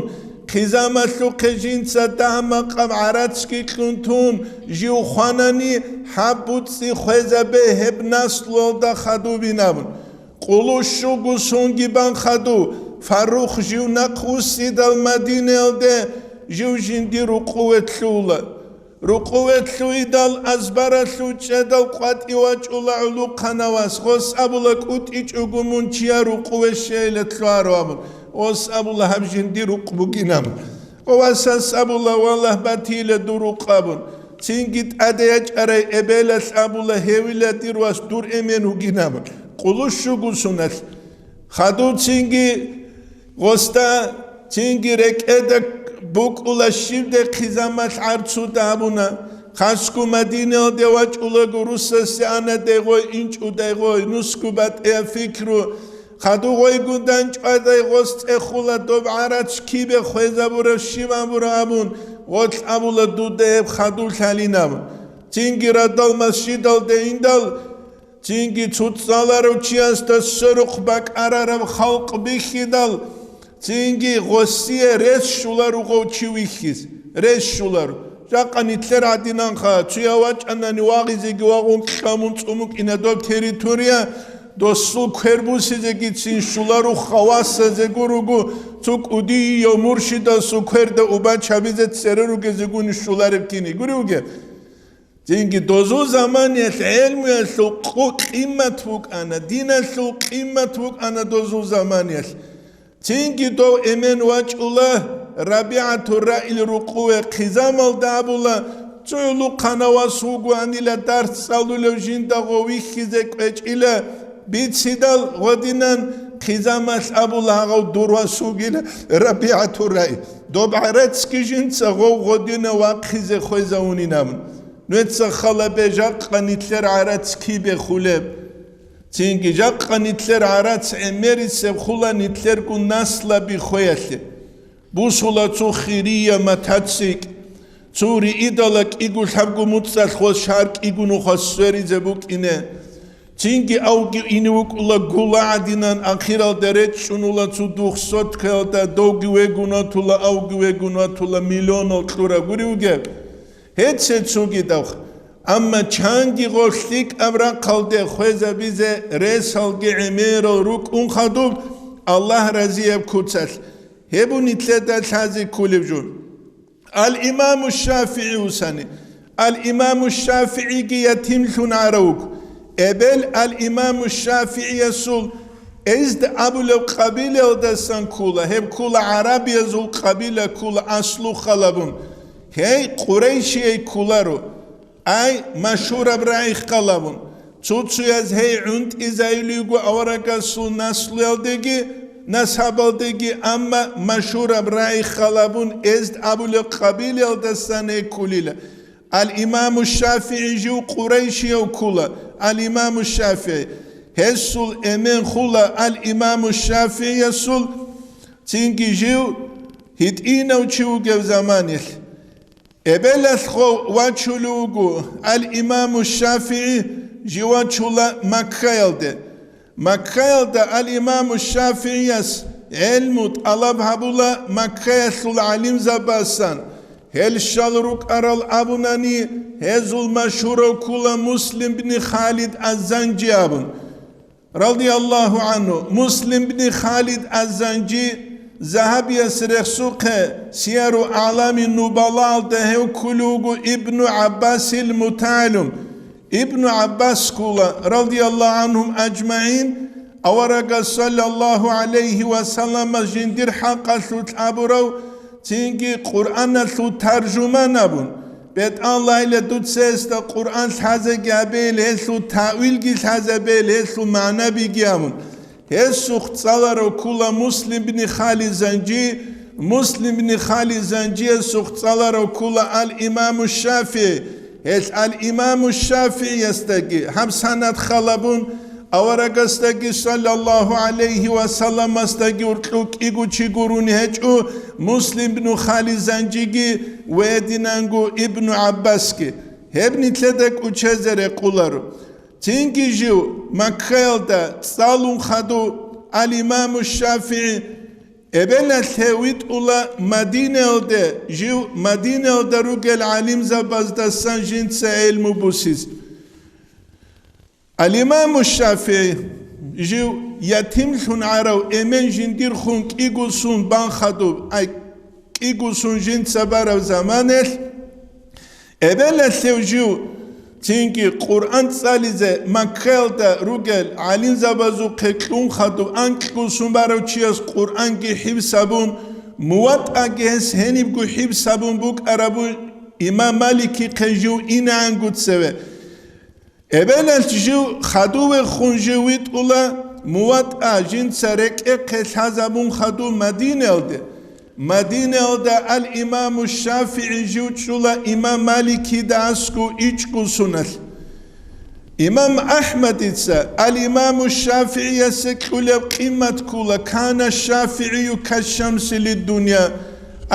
хъизамалъухъе жинца дагь-макъаб гӀарацги кьун тун, жив хванани, гьаб буцӀцӀи хвезабе гьеб наслуялда хадубин абун. Къулущуго сунги бан хаду, Фаррух жив нахъвуссидал Мадинаялде жив жиндир рукъуве лъугьула. Рукъуве лъугьидал азбаралъув чӀедал къватӀив вачӀула гӀулухъанав вас, гъос абула: «КӀутӀичӀого мун чияр рукъуве щейила лъугьаро», — абун. Гъос абула: «Гьаб жиндир рукъ бугин», — абун. Гъов васас абула: «Валлагь, батила дур рукъ», — абун. Цинги тӀаде ячӀарай эбелалъ абула: «Гьевила, дир вас, дур эмен вугин», — абун. Къулущуго суналъ. Хадув цинги гъосда, цинги рекӀеда букӀула щибде хъизамалъ гӀарцуда абуна. Хасго Мадинаялде вачӀулаго русасе ана дайгъой, инчӀо дайгъой, нусго батӀияб фикру. Хадув гъойгун данчӀвадай гъос цӀехула, доб гӀарац кибе хвезабураб, щиб абураб абун, гъолъ абула дуда гьеб хадув лъалин абун. Цинги радал масжидалде индал, цинги цоцӀаларав чиясда сверухъ бакӀарараб халкъ бихьидал, цинги гъосие рес щула ругъов чи вихьиз, рес щулар. Жакъа нилъер гӀадинанха, цуя вачӀанани вагъизеги вагъун кьамун цӀумукӀина доб территория, досул квер бусизегицин щуларуха, васазего руго, цо кӀудияв муршидасул кверда убач гьабизе цере ругезегуни щулареб кини. Гури вугеб? Цинги дозул заманиялъ гӀелмуялъул къу-, къиммат букӀана, диналъул къиммат букӀана дозул заманиялъ. Цинги дов эмен вачӀула, РабигӀатур Раил рукъуве хъизамалда абула, цо гӀулухъанав вас вугоанила дарс цӀалулев жиндаго вихьизе кӀвечӀила, бицидал гъодинан хъизамалъ абула гьагъав дур вас вугила РабигӀатур Раил. Доб гӀарацги жинца гъов гъодина вахъизе хвезавунин абун. Нуеца халабе жакъа нилъер гӀарац кибе хулеб. Цинги жакъа нилъер гӀарац гӀемерисеб хула нилъерго наслаби хвеялъе. Бусула цо хирия матацикӀ, цо риидала кӀиго лъабго муцӀалъ ва шар кӀиго нухалъ сверизе букӀине. Цинги авги ине вукӀула гула гӀадинан, ахиралда речӀчӀунула цо духъ соткаялда, довги вегун ватула, авги вегун ватула, миллионал кьура гури вугеб. Гьеце цогидавх. Амма чанги гъо лъикӀаб рахъалде хвезабизе ресалги гӀемерал рукӀун хадуб, Аллагь разияб куцалъ. Гьеб нилъеда лъазе кколеб жо. Ал-Имаму ШафигӀи вусани. Ал-Имаму ШафигӀиги ятимлъун гӀаравуг. Эбел Ал-Имаму ШафигӀиясул Эзд абулеб къабилаялдасан ккула, гьеб ккула гӀарабиязул къабила ккула аслу халабун. Гьей Къурайшияй кколаро. Ай, машгьураб рагӀи халабун. Цо-цояз гьей гӀунтӀизайулиго аварагасул наслуялдеги, насабалдеги, амма машгьураб рагӀи халабун Эзд абулеб къабилаялдасан гьей ккулила. Ал-Имаму ШафигӀи жив Къурайшияв ккула, Ал-Имаму ШафигӀи. Гьесул эмен хула Ал-Имаму ШафигӀиясул, цинги жив гьитӀинав чи вугев заманилъ. Эбелалъго вачулев вуго Ал-Имаму ШафигӀи, жив вачула Маккаялде. Маккаялда Ал-Имаму ШафигӀияс гӀелму тӀалаб гьабула Маккаялъул гӀалимзабасан, гьел щал рукӀарал абунани, гьезул машгьурав ккула Муслим бни Халид аз-Занжи абун, радияллагьу гӀангьу. Муслим бни Халид аз-Занжи Загьабияс рехсухъе Сияру АгӀлами Нубалаалда гьев ккулев вуго Ибну ГӀаббасил мутагӀалим. Ибну ГӀаббас ккула, радияллагьу гӀангьум ажмагӀин, аварагас саллаллагьу гӀалайгьи ва салламас жиндир хӀакъалъулъ абурав, цинги Къуръаналъул таржуман абун, бетӀалайла дуца гьесда Къуръан лъазеги гьабейил, гьелъул таъвилги лъазабейил, гьелъул магӀнабиги абун. Гьесухъ цӀаларав ккула Муслим бни Хали Занжи, Муслим бни Хали Занжиясухъ цӀаларав ккула Ал-Имаму ШафигӀи, гьелъ Ал-Имаму ШафигӀиясдаги гьаб санад халабун, аварагасдаги саллаллагьу гӀалайгьи ва салламасдаги уркьукӀиго чи гурони гьечӀо Муслим бну Хали Занжиги ва гьединанго Ибну ГӀаббасги. Гьеб нилъеда кӀучезе рекъоларо. Цинги жив Маккаялда цӀалун хадув Ал-Имаму ШафигӀи, эбелалъ гьев витӀула Мадинаялде, жив Мадинаялда ругел гӀалимзабаздасан жинца гӀелму бусиз. Ал-Имаму ШафигӀи жив ятимлъун гӀарав, эмен жиндирхун кӀиго сон бан хадуб, ай, кӀиго сон жинца бараб заманалъ, эбелалъ гьев жив цинги Къуръан цӀализе Маккаялда ругел гӀалимзабазухъе кьун хадуб, анкьго сон барав чияс Къуръанги хӀифз гьабун, МуватӀаги гьес гьенибго хӀифз гьабун букӀарабу имам Маликихъе жив инегӀанго цеве. Эбелалъ жив хадувехун жив витӀула МуватӀа жинца рекӀехъе лъазабун хадув Мадинаялде. Мадинаялда Ал-Имаму ШафигӀи жив чӀула имам Маликида аскӀов ичӀго соналъ. Имам АхӀмадица Ал-Имаму ШафигӀиясе кьулеб къимат ккула: «Кана ШафигӀию кашшамси лиддуния».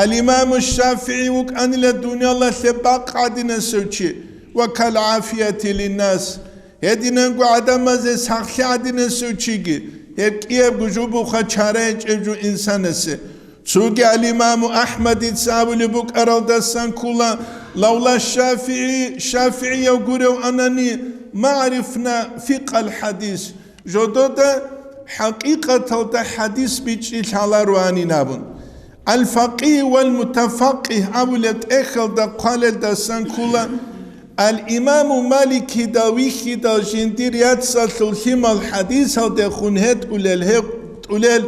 Ал-Имаму ШафигӀи вукӀанила дуниялалъе бакъ гӀадинасев чи. «Ва кал-гӀафияти линнас», гьединанго гӀадамазе сахлъи гӀадинасев чиги, гьеб кӀиябго жо буха чара гьечӀеб жо инсанасе. Цоги ал-Имаму АхӀмадица абулеб букӀаралдасан ккола: «Лавла ШафигӀи, ШафигӀияв гурев анани, ма гӀарифна фикъал хӀадис». Жодода хӀакъикъаталда хӀадис бичӀчӀи лъалароанин абун. Ал-факъигь вал-мутафакъигь абулеб тӀехьалда хъвалелдасан ккола, ал-Имаму Маликидал вихьидал жиндир яцалъул лъимал хӀадисалдехун гьетӀулел, гьетӀулел,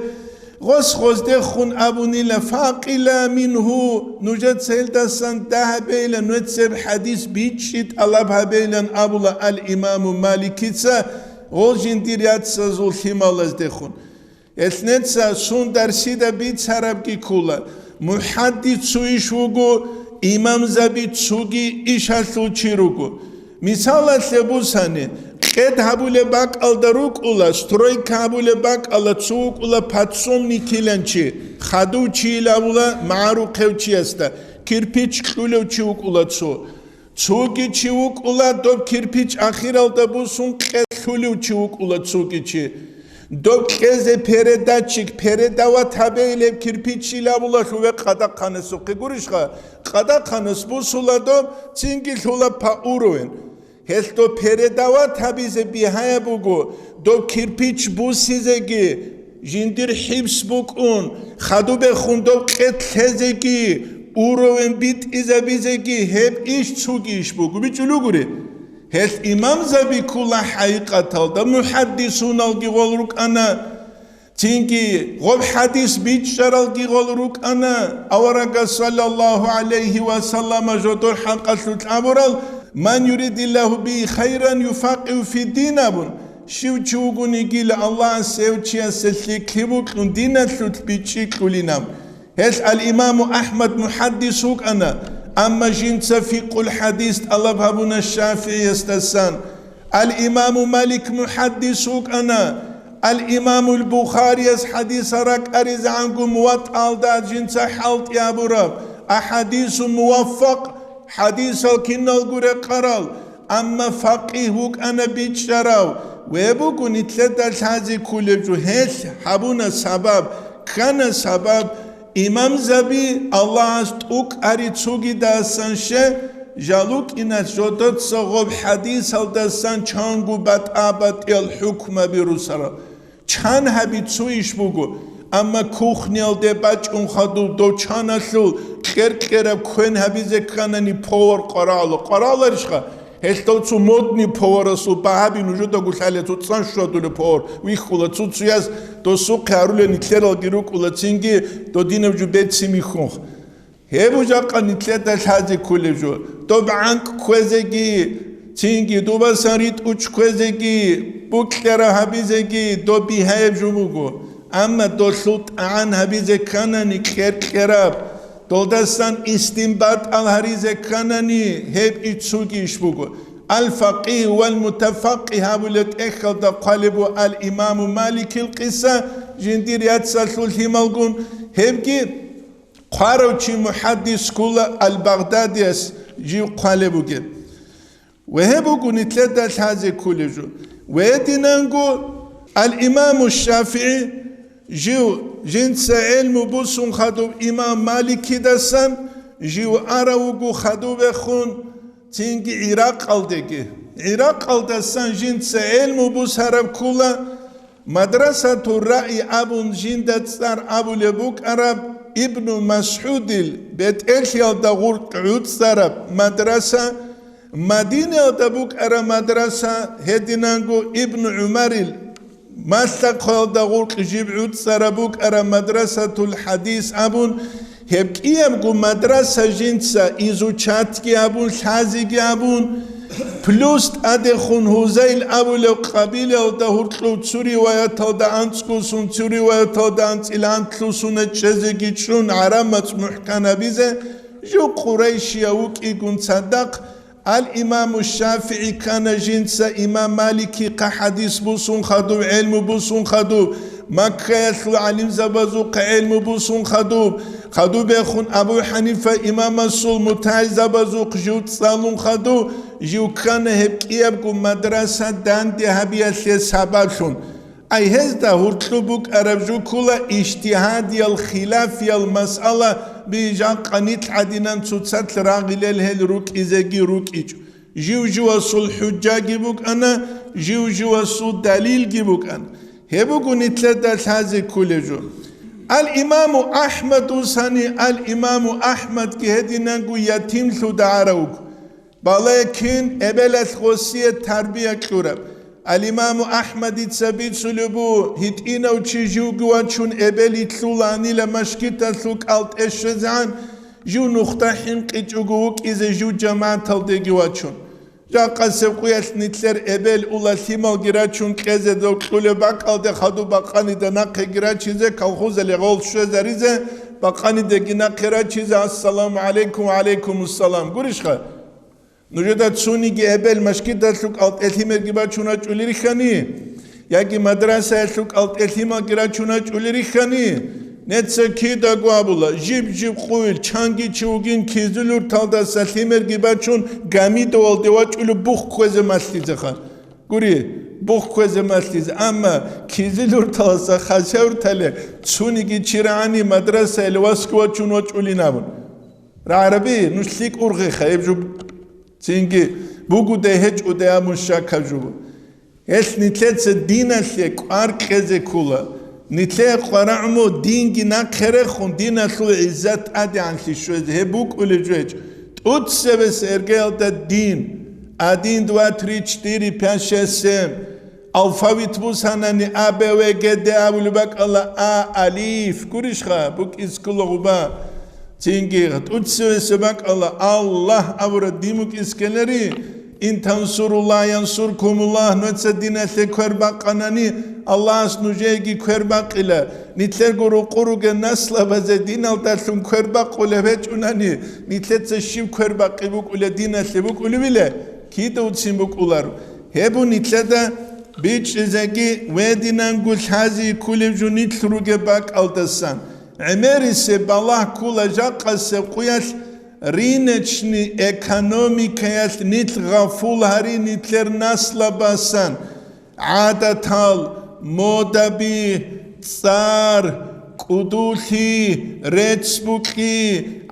гъос-гъоздехун абунила: «Факъила мингьу», нужеца гьелдасан дагьабейилан, нугьецеб хӀадис бичӀчӀи тӀалаб гьабейилан абула ал-Имаму Маликица гъол жиндир яцазул лъималаздехун. Гьелъ неца сундарсида бицарабги ккола, мухӀаддис цо иш вуго, имамзаби цоги ишалъул чи руго. Мисалалъе бусани, Къед гьабулеб бакӀалда рукӀула, стройка гьабулеб бакӀалда цо вукӀула подсобный киланчи, хадув чийил абула магӀарухъев чиясда, кирпич кьулев чи вукӀула цо. Цоги чи вукӀула, доб кирпич ахиралда бусун къед лъулев чи вукӀула цоги чи. Доб кьезе передатчик, передавать гьабейилеб кирпичил абула лъуве къадахъанасухъе гурищха? Къадахъанас бусула доб, цинги лъула по уровень. Гьелъ доб передавать гьабизе бигьаяб буго, доб кирпич бусизеги, жиндир хӀибс букӀун, хадубехун доб къед лъезеги, уровень битӀизабизеги гьеб иш цуги иш буго. БичӀчӀулугури? Гьелъ имамзаби ккула хӀакъикъаталда, мухӀаддисуналги гъол рукӀана, цинги гъоб хӀадис бичӀчӀаралги гъол рукӀана, аварагас саллаллагьу гӀалайгьи ва саллама жодор хӀакъалъулъ абурал: «Ман юридиллагьу бигьи хайран юфакъигьу фиддин», – абун, щив чи вугонигила Аллагьас гьев чиясе лъикӀлъи букьун диналъулъ бичӀчӀи кьулинаб. Гьелъ ал-Имаму Ахмад мухӀаддис вукӀана, амма жинца фикъул хӀадис тӀалаб гьабуна ШафигӀиясдасан. Ал-Имаму Малик мухӀаддис вукӀана, ал-Имамул Бухарияс хӀадисал ракӀаризегӀанго МуватӀалда жинца хӀалтӀи гьабураб, ахӀадису муваффакъ, хӀадисал киналго рекъарал, амма факъигь вукӀана бичӀчӀарав, ве буго нилъеда лъазе кколеб жо, гьелъ гьабуна сабаб, ккана сабаб, имамзаби Аллагьас тӀукӀари цугидасан ще, жалукӀиналъ жодоца гъоб хӀадисалдасан чанго батӀа-батӀиял хӀукмаби русарал. Чан гьаби цо иш буго, амма кухниялде бачӀун хадуб дов чаналъул кьер-кьераб квен гьабизе кканани повар къварагӀула. КъварагӀуларищха? Гьелъ дов цо модный поварасул багьаби нужедаго лъалеб, цо цӀан щвадулеб повар вихьула, цо-цояс досухъе гьарулел нилъералги рукӀула, цинги додинаб жо берцин вихьун. Гьеб жакъа нилъеда лъазе кколеб жо. Доб гӀанкӀ кквезеги, цинги дубасан ритӀухъ кквезеги, букьараб гьабизеги доб бигьаяб жо буго. Амма долъул тӀагӀан гьабизе кканани кьер-кьераб, долдасан истинбатӀал гьаризе кканани, гьеб иццуги иш буго. Ал-факъигь вал мутафакъигь гьабулеб тӀехьалда хъвалеб буго ал-Имаму Маликил къиса, жиндир яцалъул лъималгун, гьебги хъварав чи мухӀаддис ккула ал-Багъдадияс жив хъвалеб бугеб. Ва гьеб буго нилъеда лъазе кколеб жо. Ва гьединанго ал-Имаму ШафигӀи жив жинца гӀелму бусун хадуб имам Маликидасан жив арав вуго хадубехун цинги ГӀиракъалдеги. ГӀиракъалдасан жинца гӀелму бусараб ккула, Мадрасатур Раи абун жинда цӀар абулеб букӀараб Ибну МасгӀудил бетӀерлъиялда гъуркь гӀуцӀараб мадраса, Мадинаялда букӀараб мадраса, гьединанго Ибну ГӀумарил малъа-хъваялда гъуркь жиб гӀуцӀараб букӀараб Мадрасатул ХӀадис абун, гьеб кӀиябго мадраса жинца изучатги абун, лъазеги абун, плюс тӀадехун Гьузайл абулев къабилаялда гьуркьув цу риваяталда анцӀгусун, цу риваяталда анцӀила антлъусуна чӀезеги чӀун гӀараб мацӀ мухӀкан гьабизе, жив къурайшияв вукӀигун цадахъ, Ал-Имаму ШафигӀи ккана жинца имам Маликихъа хӀадис бусун хадуб, гӀелму бусун хадуб, Маккаялъул гӀалимзабазухъа гӀелму бусун хадуб, хадубехун Абу ХӀанифа имамасул мутагӀилзабазухъ жив цӀалун хадуб, жив ккана гьеб кӀиябго мадраса данде гьабиялъе сабаблъун. Ай гьезда гьуркьу букӀараб жо ккула ижтигьадиял, хилафиял масъала, би жакъа нилъ гӀадинан цоцалъ рагъилел гьел рукӀизеги рукӀичӀо. Жив-живасул хӀужжаги букӀана, жив-живасул далилги букӀана. Гьеб буго нилъеда лъазе кколеб жо. Ал-Имаму АхӀмад усани, ал-Имаму АхӀмадги гьединанго ятимлъуда гӀарав вуго. Бале кин эбелалъ гъосие тарбия кьураб. Ал-Имаму АхӀмадица бицулеб буго, гьитӀинав чи живги вачун эбел итлъуланила машгиталъул кӀалтӀе щвезегӀан, жив нухда хӀинкъичӀого вукӀизе жив жамагӀаталдеги вачун. Жакъасеб къуялъ нилъер эбел ула лъималги рачун кьезе дов кьулеб бакӀалде хадуб бакъанида нахъеги рачизе, колхозалде гъол щвезаризе, бакъанидаги нахъе рачизе, ассаламу гӀалайкум, ва гӀалайкумуссалам. Гурищха? Нужеда цониги эбел машгидалъул кӀалтӀе лъимерги бачун рачӀулел рихьани, яги мадрасаялъул кӀалтӀе лъималги рачун рачӀулел рихьани, неца кидаго абула, жиб-жиб къуйил, чанги чи вугин Кизилюрталдаса лъимерги бачун, Гамидовалде вачӀулев бух кквезе малъизеха. Гури, бух кквезе малъизе, амма Кизилюрталаса Хасавюртале цониги чи рагӀани мадрасаяле васги вачун вачӀулин абун. РагӀаби, нуж лъикӀ ургъеха, гьеб жо цинги бугодай гьечӀодай абун щакаб жо. Гьелъ нилъеца диналъе кӀвар кьезе ккола. Нилъее къварагӀму динги нахъе рехун, диналъул гӀиззат тӀадегӀанлъи щвезе. Гьеб букӀулеб жо гьечӀо. ТӀуцебесеб эргеялда дин. Один, два, три, четыре, пять, шесть, семь. Алфавит бусанани А, Б, В, Г, Д абулеб бакӀала, А, алиф, гурищха, букӀиз ккола гъуба. Цинги тӀуцевесеб бакӀала, Аллагь абураб дин букӀиз ккелари, ин тансуруллагь янсуркумуллагь, нуца диналъе квер бакъанани, Аллагьас нужееги квер бакъила. Нилъерго рукъу ругел наслабазе диналдалъун квер бакъулеб гьечӀунани, нилъеца щиб квер бакъи букӀулеб диналъе букӀулебила? Кида уцин букӀуларо. Гьеб нилъеда бичӀчӀизеги, гьединанго лъази кколеб жо нилъ ругеб бакӀалдасан. ГӀемерисеб балагь ккола жакъасеб къуялъ, рыночный экономикаялъ нилъ гъафул гьари нилъер наслабасан. ГӀадатал, модаби, цӀар, кӀудулъи, рецц-букьи,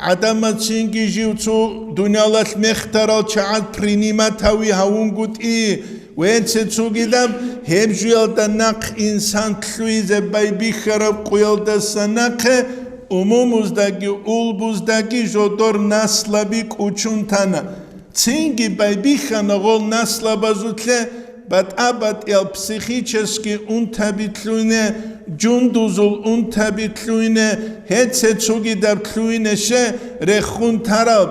гӀадамацинги жив цо дуниялалъ мехтарал чагӀаз принимать гьави гьавунгутӀи, вецце цогидаб гьеб жуялда нахъ инсан лъугьизе байбихьараб къуялдаса нахъе умумуздаги улбуздаги жодор наслаби кӀучун тана. Цинги байбихьана гъол наслабазулъе батӀа-батӀиял психический унтаби лъугьине, жундузул унтаби лъугьине, гьеце цогидаб лъугьине ще рехун тараб.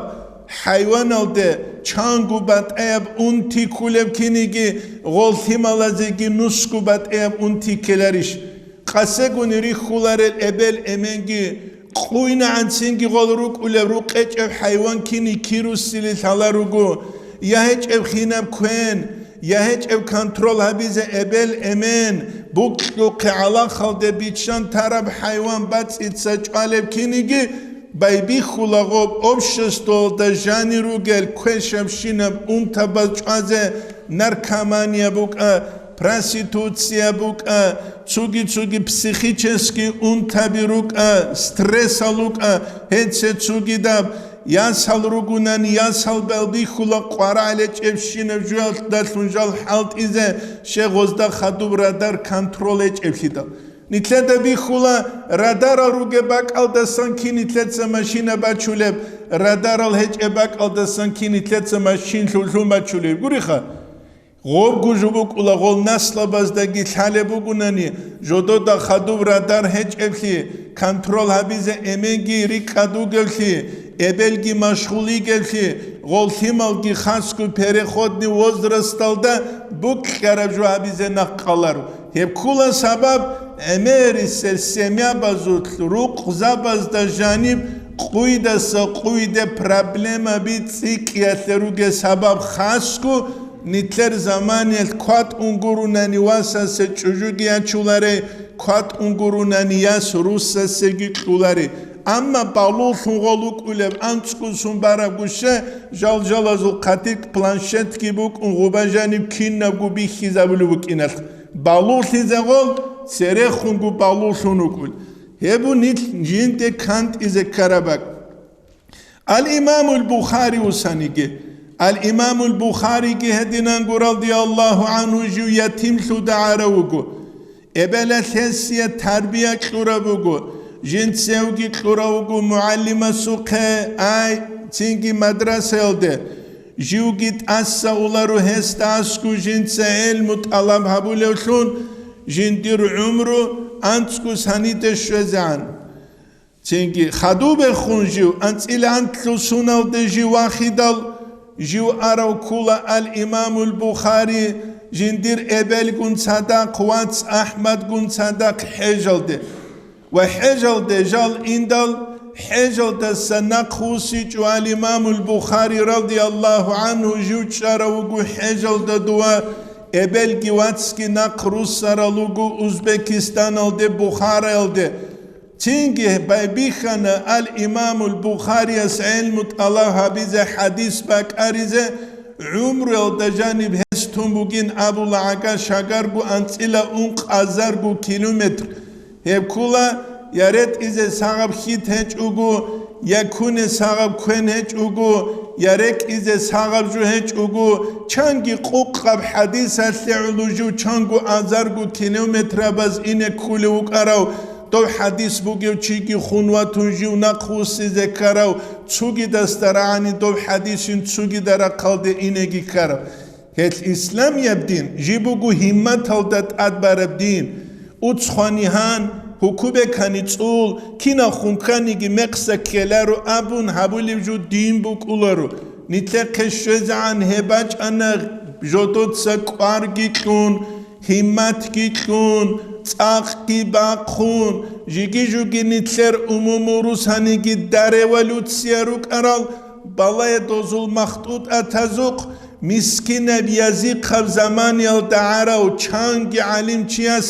ХӀайваналде чанго батӀаяб унти кколеб киниги, гъол лъималазеги нусго батӀаяб унти ккеларищ? Къасегуни рихьуларел эбел-эменги, къуйнагӀанцинги гъол рукӀулеб рукъечӀеб хӀайван кини кируссили лъала руго, я гьечӀеб хинаб квен, я гьечӀеб контрол гьабизе эбел-эмен, букьухъе гӀалахалде биччан тараб хӀайван бацӀица чӀвалеб киниги, байбихьула гъоб обществоялда жанир ругел квешабщинаб унтабаз чӀвазе, наркомания букӀа, проституция букӀа, цуги-цуги психический унтаби рукӀа, стрессал рукӀа, гьеце цугидаб ясал ругунани, ясал балбихьула къварагӀел гьечӀебщинаб жуялдалъун жал хӀалтӀизе, щегъозда хадуб радар контрол гьечӀеблъидал. Нилъеда бихьула, радарал ругеб бакӀалдасан кин нилъеца машина бачулеб, радарал гьечӀеб бакӀалдасан кин нилъеца машин лъун бачулеб. Гуриха? Гъобго жо букӀула гъол наслабаздаги лъалеб бугунани, жодода хадуб радар гьечӀеблъи, контрол гьабизе эменги рикӀкӀад вугевлъи, эбелги машгъул йигевлъи, гъол лъималги хасго переходный возрасталда букьараб жо гьабизе нахъ къаларо. Гьеб ккула сабаб гӀемерисел семьябазулъ рукъзабазда жаниб къуйдаса къуйде проблемаби цӀикӀкӀиялъе ругел сабаб хасго Нилъер заманиялъ кватӀун гурунани васасе чӀужуги ячуларей, кватӀун гурунани яс руссасеги кьуларей. Амма балугълъун гъол вукӀулеб анцӀгусун бараб гуще, жал-жалазул хъатикь планшетги букӀун гъуба жаниб кинабго бихьизабулеб букӀиналъ. Балугълъизе гъол церехунго балугълъун вукӀул. Гьеб нилъ жинде кантӀизе ккараб бакӀ. Ал-Имамул Бухари усаниги, Ал-Имамул Бухариги гьединанго радияллагьу гӀанху жив ятимлъуда гӀарав вуго. Эбелалъ гьесие тарбия кьураб буго, жинцевги кьурав вуго мугӀалимасухъе, ай, цинги мадрасаялде. Живги тӀаса уларо гьесда аскӀу жинца гӀелму тӀалаб гьабулевлъун, жиндир гӀумру анцӀго саниде щвезегӀан. Цинги хадубехун жив, анцӀила анлъу суналде жив вахидал, жив арав ккула Ал-Имамул Бухари, жиндир эбелгун цадахъ, вац АхӀмадгун цадахъ хӀежалде. Ва хӀежалде жал индал, ХӀежалдаса нахъ вуссичӀо ал-Имамул Бухари радияллагьу гӀангьу, жив чӀарав вуго хӀежалда дова, эбелги вацги нахъ руссарал руго Узбекистаналде, Бухараялде. Цинги байбихьана ал-Имамул Бухарияс гӀелму тӀалаб гьабизе, хӀадис бакӀаризе, гӀумруялда жаниб гьес тун бугин абула гӀага шагарго анцӀила ункъазарго километр. Гьеб ккула, я ретӀизе сагъаб хьит гьечӀого, я куне сагъаб квен гьечӀого, я рекӀизе сагъаб жо гьечӀого, чанги къукъаб хӀадисалъе гӀоло жив чанго азарго километрабаз ине ккулев вукӀарав, дов хӀадис бугев чиги хун ватун жив нахъ вуссизе ккарав, цугидасда рагӀани дов хӀадисин цугида рахъалде инеги ккарав. Гьелъ исламияб дин жиб буго гьимматалда тӀад бараб дин. Уцхъани гьан, гьукубекани цӀул, кинахун кканиги мекъса ккеларо абун гьабулеб жо дин букӀуларо. Нилъехъе щвезегӀан гьеб бачӀана жодоца кӀварги кьун, гьимматги кьун, цӀакъги бахъун, жиги-жуги нилъер умумул русаниги да революция рукӀарал, балае дозул махтӀутӀатазухъ, мискинаб язихъаб заманиялда гӀарав чанги гӀалимчияс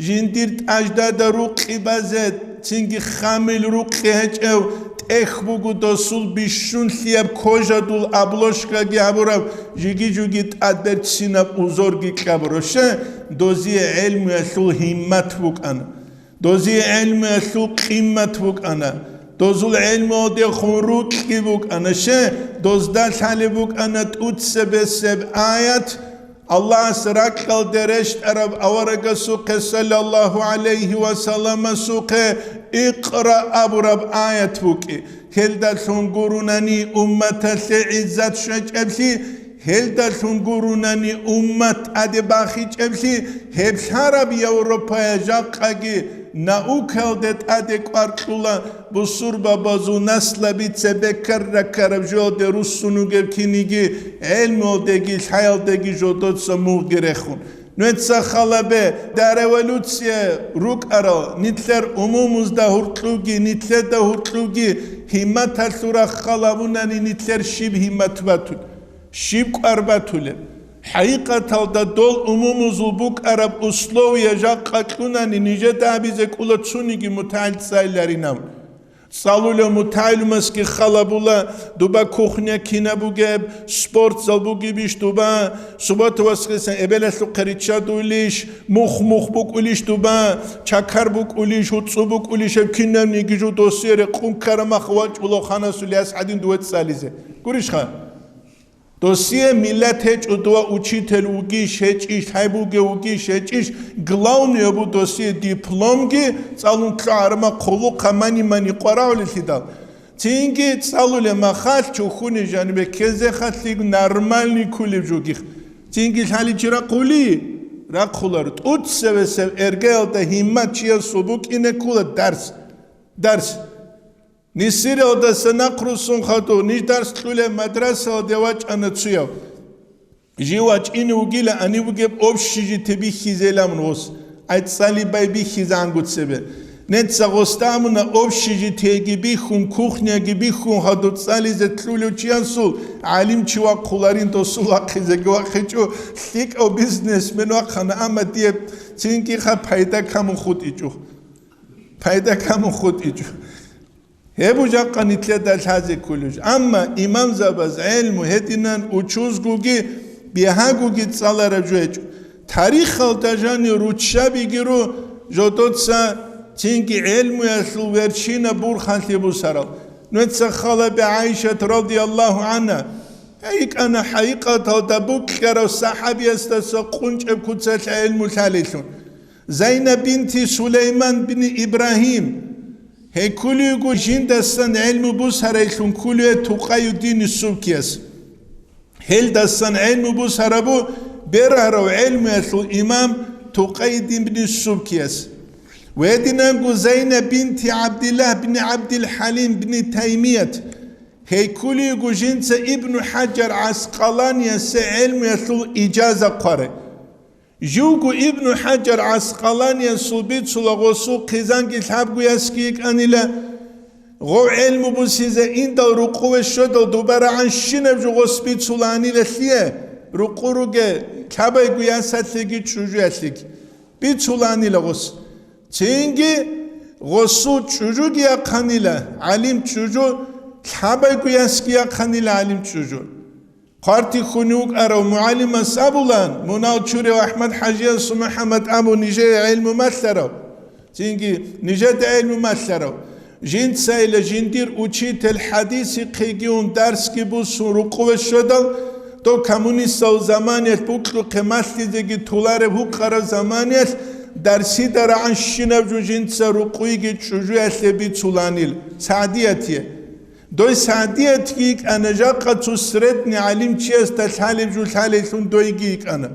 жиндир тӀаждада рукъи базе, цинги хамил рукъи гьечӀев тӀех буго досул бищунлъияб кожадул обложкаги гьабураб, жиги-жуги тӀадберцинаб узорги кьабуро. Щай? Дозие гӀелмуялъул гьиммат букӀана. Дозие гӀелмуялъул къиммат букӀана. Дозул гӀелмуялдехун рукьги букӀана. Щай? Дозда лъалеб букӀана тӀуцебесеб аят, Аллагьас ракьалде рещтӀараб аварагасухъе, саллаллагьу гӀалайгьи ва салламасухъе, «Икъра» абураб аят букӀи. Гьелдалъун гурунани умматалъе гӀиззат щвечӀеблъи, гьелдалъун гурунани уммат тӀаде бахичӀеблъи, гьеб лъараб Европая жакъаги наукаялде тӀаде кӀвар кьула, бусурбабазул наслабица беккар раккараб жоялде руссун вугеб киниги гӀелмуялдеги лъаялдеги жодоца мугъги рехун. Нуеца халабе, да революция рукӀарал, нилъер умумузда гьуркьуги, нилъеда гьуркьуги, гьимматалъура халабунани нилъер щиб гьиммат батун? Щиб кӀвар батулеб? ХӀакъикъаталда дол умумузул букӀараб условия жакъа кьунани нижеда абизе кӀула цуниги мутагӀил цӀалиларинав. ЦӀалулев мутагӀилумасги халабула, дуба кухня кина бугеб, спортзал бугебищ дуба, суббота-воскресенье эбелалъухъе риччадулищ, мух-мух букӀулищ дуба, чакар букӀулищ, гьуцӀу букӀулищ, гьеб кинабниги жо досие рекъун ккарамах вачӀула ханасул яс гӀадин дуе цӀализе. Гурищха? Досие миллат гьечӀо, дова учитель вугищ, гьечӀищ, гьай бугев вугищ, гьечӀищ, главное абу досие дипломги цӀалун кьогӀарма хъулухъа мани-мани къварагӀулелъидал. Цинги цӀалулеб махалъ чухьуни жанибе ккезехалъи нормальный ккулеб жугих. Цинги лъаличи рахъули? Рахъулар. ТӀуцевесев эргаялда гьиммат чиясул букӀине ккула дарс. Дарс. Нисиралдаса нахъруссун хадур, ниж дарс кьулеб мадрасалде вачӀана цуяв. Жив вачӀине вугила гьанив бугеб общежитие бихьизелан гъос, ай цӀалибай бихьизангу цебе. Неца гъосда амуна общежитиеги бихьун, кухняги бихьун хадур цӀализе кьулев чиясул гӀалимчи вахъуларин досул вахъизеги вахъичӀо, лъикӀав бизнесмен вахъана, амма дие цинги-ха пайда камун хутӀичӀо. Пайда камун хутӀичӀо. Гьеб жакъа нилъеда лъазе кколеб жо. Амма имамзабаз гӀелму гьединан учузгуги бигьагуги цӀалараб жо гьечӀо. Тарихалда жанир руччабиги ру жодоца цинги гӀелмуялъул вершина бурханлъи бусарал. Нуца халаби ГӀайшат радияллагьу гӀанха гьикӀана, хӀакъикъаталда букьарав сахӀабиясдаса къунчӀеб куцалъ гӀелму лъалелъун. Зайнаб бинти Сулейман бин Ибрагьим. Гьей ккулиго жиндасан гӀелму бусарайлъун ккулев Тукъайуддин Субкияс. Гьелдасан гӀелму бусарабу бергьарав гӀелмуялъул имам Тукъайуддин бин Субкияс. Гьединанго Зайнаб бинти ГӀабдиллагь бин ГӀабдил-ХӀалим бин Таймият. Гьей ккулиго жинца Ибну ХӀаджар ГӀаскъаланиясе гӀелмуялъул ижаза хъварай. Живго Ибну ХӀаджар ГӀаскъаланиясул бицула гъосул хъизанги лъабгоясги йикӀанила. Гъов гӀелму бусизе индал рукъуве щведал дубарагӀанщинаб жо гъос бицуланилалъие, рукъу руге лъабайгу ясалъеги чӀужуялъеги бицуланила гъос. Цинги гъосул чӀужуги яхъанила гӀалим чӀужу, лъабайгу ясги яхъанила гӀалим чӀужу. Хъвартихьун вукӀарав мугӀалимас абулан, мунал чурев АхӀмад-хӀажиясул МухӀаммад абу нижее гӀелму малъарав, цинги нижеда гӀелму малъарав, жинцайила жиндир учитель хӀадисихъегиун дарсги буссун рукъуве щведал, дов коммунистал заманиялъ букьухъе малъизеги тулареб гьукъараб заманиялъ дарсида рагӀанщинаб жо жинца рукъуйги чӀужуялъе бицуланил СагӀдиятие. Дой СагӀдиятги йикӀана жакъа цо средний гӀалимчиясда лъалеб жо лъалелъун дойги йикӀана.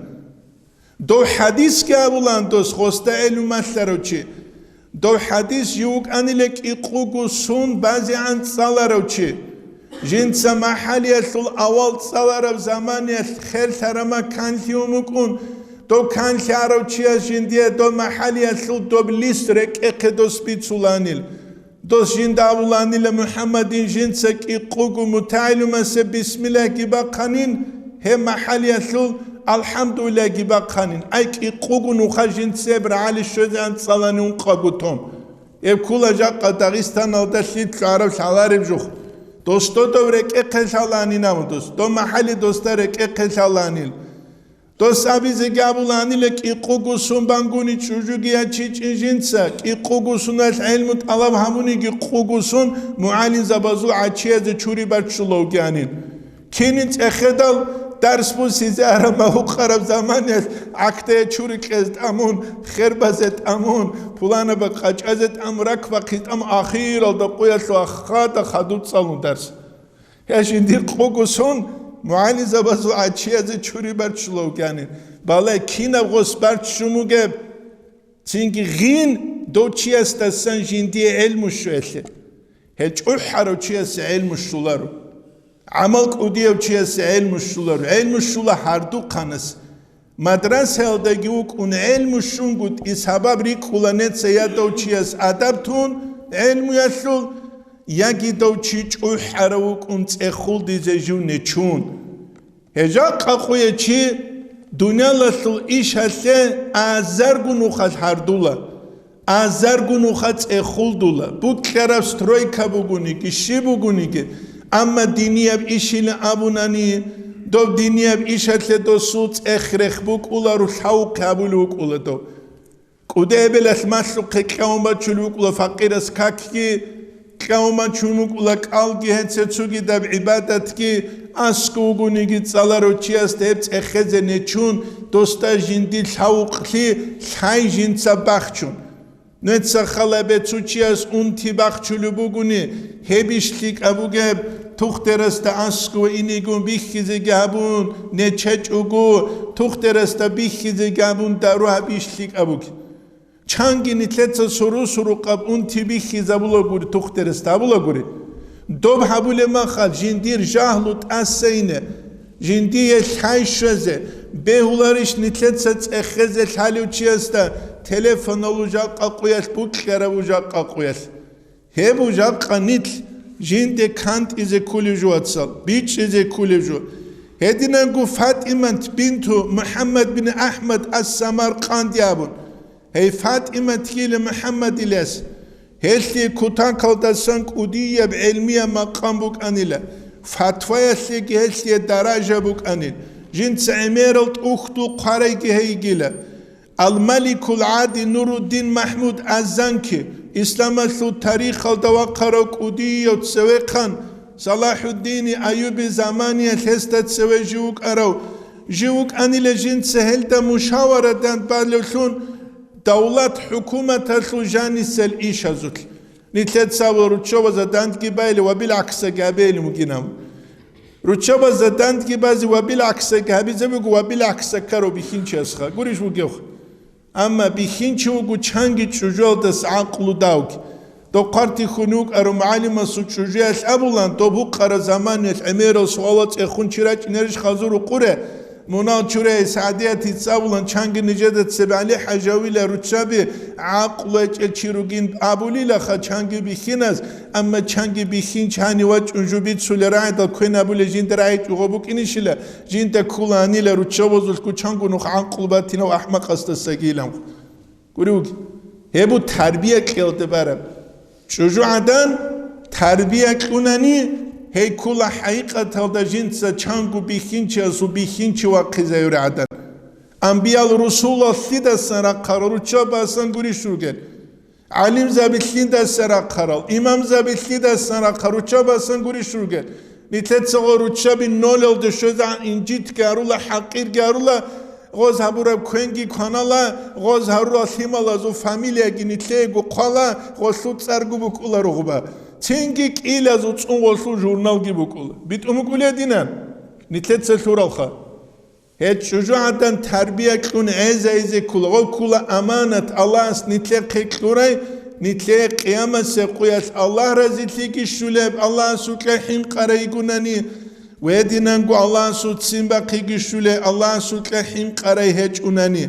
Дов хӀадисги абулан дос, гъосда гӀелму малъарав чи. Дов хӀадис жив вукӀанила кӀикъуго сун базегӀан цӀаларав чи. Жинца махӀалиялъул авал цӀалараб заманиялъ херлъарама канлъи умукӀун, дов канлъи арав чияс жиндие дов махӀалиялъул доб лист рекӀехъе дос бицуланил. Дос жинда абуланила МухӀаммадин жинца кӀикъуго мутагӀилумасе бисмиллагьги бахъанин, гьеб махӀалиялъул алхӀамдулиллагьги бахъанин. Ай, кӀикъуго нуха жинцеб рагӀали щвезегӀан цӀалани ункъабго том. Гьеб ккула жакъа Дагъистаналда лъикӀ лъугӀараб лъалареб жух. Дос додов рекӀехъе лъаланин абун дос, дов махӀали досда рекӀехъе лъаланил. Дос абизеги абуланила кӀикъуго сун бангуни чӀужуги ячичӀин жинца, кӀикъуго суналъ гӀелму тӀалаб гьабуниги къуго сун мугӀалимзабазул гӀачиязе чури баччулавгианин. Кинин цӀехедал дарс бусизе араб магьукъараб заманиялъ гӀахьдая чури кьезе тӀамун, хер базе тӀамун, пуланаба къачӀазе тӀамун, рак бахъизе тӀамун, ахиралда къуялъул ахада хадуб цӀалун дарс. Гье, жиндир къуго сун мугӀалимзабазул гӀачиязе чури барччулав вукӀанин. Балай, кинаб гъос барччун бугеб? Цинги гъин дов чиясдасан жиндие гӀелму щвелъе. Гьел чӀухӀарав чиясе гӀелму щуларо. ГӀамал кӀудияв чиясе гӀелму щуларо. ГӀелму щула гьардухъанас. Мадрасаялдаги вукӀун гӀелму щунгутӀи сабаб рикӀкӀула неца я дов чияс адаб тун гӀелмуялъул, яги дов чи чӀухӀарав вукӀун цӀехулдизе жив нечун. Гьеб жакъа къуя чи дуниялалъул ишалъе азарго нухалъ гьардула. Азарго нуха цӀехулдула, букьараб стройка бугониги, щиб бугониги, амма динияб ишила абунани, доб динияб ишалъе досул цӀех-рех букӀула, рулъа-вухъе гьабулев вукӀула дов. КӀуди-эбелалъ малъухъе кьавун бачулев вукӀула факъирас какги, кьавун бачун букӀула кӀалги, гьенце цогидаб гӀибадатги, аскӀов вугониги цӀаларав чиясда гьеб цӀехезе нечун, досда жиндир лъа-вукълъи лъай жинца бахчун. Нуца халабе цо чияс унти бахчулеб бугони, гьебищ лъикӀаб бугеб, тухтерасда аскӀов инигун бихьизеги гьабун, нечечӀого, тухтерасда бихьизеги гьабун, дару гьабищ лъикӀаб бугеб? Чанги нилъеца суру-сурукъаб унти бихьизабулагури, тухтерасда абулагури. Доб гьабулеб махал жиндир жагьлу тӀасайине, жиндие лъай щвезе, бегьуларищ нилъеца цӀехезе лъалев чиясда телефоналъул жакъа къуялъ, букьараб жакъа къуялъ? Гьеб жакъа нилъ жинде кантӀизе кколев жо, вацал, бичӀчӀизе кколев жо. Гьединанго ФатӀимат бинту МухӀаммад бин АхӀмад ас-Самаркъанди абун, гьей ФатӀимат ккела МухӀаммадил яс. Гьелъие кутакалдасан кӀудияб гӀелмияб макъам букӀанила, фатваялъеги гьелъие даража букӀанил, жинца гӀемерал тӀухьдул хъварайги гьейгила. Ал-Маликул ГӀади Нуруддин МахӀмуд аз-Занки, исламалъул тарихалда вахъарав кӀудияв цевехъан, Салахьуддини Аюби заманиялъ гьесда цеве жив вукӀарав, жив вукӀанила жинца гьелда мушавара дандбалевлъун, давлат-хӀукуматалъул жанисел ишазулъ. Нилъеца абула руччабазда дандги байли ва билгӀаксаги гьабейилин вугинав. Руччабазда дандги базе ва билгӀаксаги гьабизе буго ва билгӀакса ккарав бихьинчиясха гурищ вугевха. Амма бихьинчи вуго чанги чӀужуялдаса гӀакълу давги. Дохъарти хьунукӀарав мугӀалимасул чӀужуялъ абулан, доб гьукъараб заманиялъ гӀемерал суалал цӀехун чи рачӀинарищ хазур рукъуре, Мунал чурай СагӀдият гьицӀабулан, чанги нижеда цебе ГӀали-хӀажавила руччаби гӀакълу гьечӀел чи ругин абулилаха чанги бихьиназ, амма чанги бихьинчи гьанив вачӀун жо бицулел рагӀидал квен абулел жинда рагӀичӀого букӀинищила, жинда ккуланила руччабазулъго чанго нух гӀакълу батинав ахӀмакъасдасагийилан. Гуревги, гьеб бу тарбия кьелде бараб. ЧӀужугӀадан тарбия кьунани, гьей ккула хӀакъикъаталда жинца чанго бихьинчиясул бихьинчи вахъизаюри гӀадан. Амбиял-русулал лъидасан рахъарал руччабасан гурищ ругел. ГӀалимзаби лъидасан рахъарал, имамзаби лъидасан рахъарал руччабасан гурищ ругел. Нилъецаго руччаби нолелде щвезегӀан инжитги гьарула, хӀакъирги гьарула, гъоз гьабураб квенги кванала, гъоз гьарурал лъималазул фамилияги нилъеего хъвала, гъолъул цӀарго букӀула ругъба. Цинги кӀиязул цӀун гъолъул журналги букӀула. БитӀун букӀулей динан? Нилъеца лъуралха. Гьеб чӀужугӀадан тарбия кьун гӀезайзе ккола, гъо ккула аманат Аллагьас нилъехъе кьурай, нилъее къиямасеб къуялъ Аллагь разилъиги щулеб, Аллагьасукьа хӀинкъарай йигунани, ва гьединанго Аллагьасул ццин бахъиги щулей, Аллагьасукьа хӀинкъарай гьечӀунани.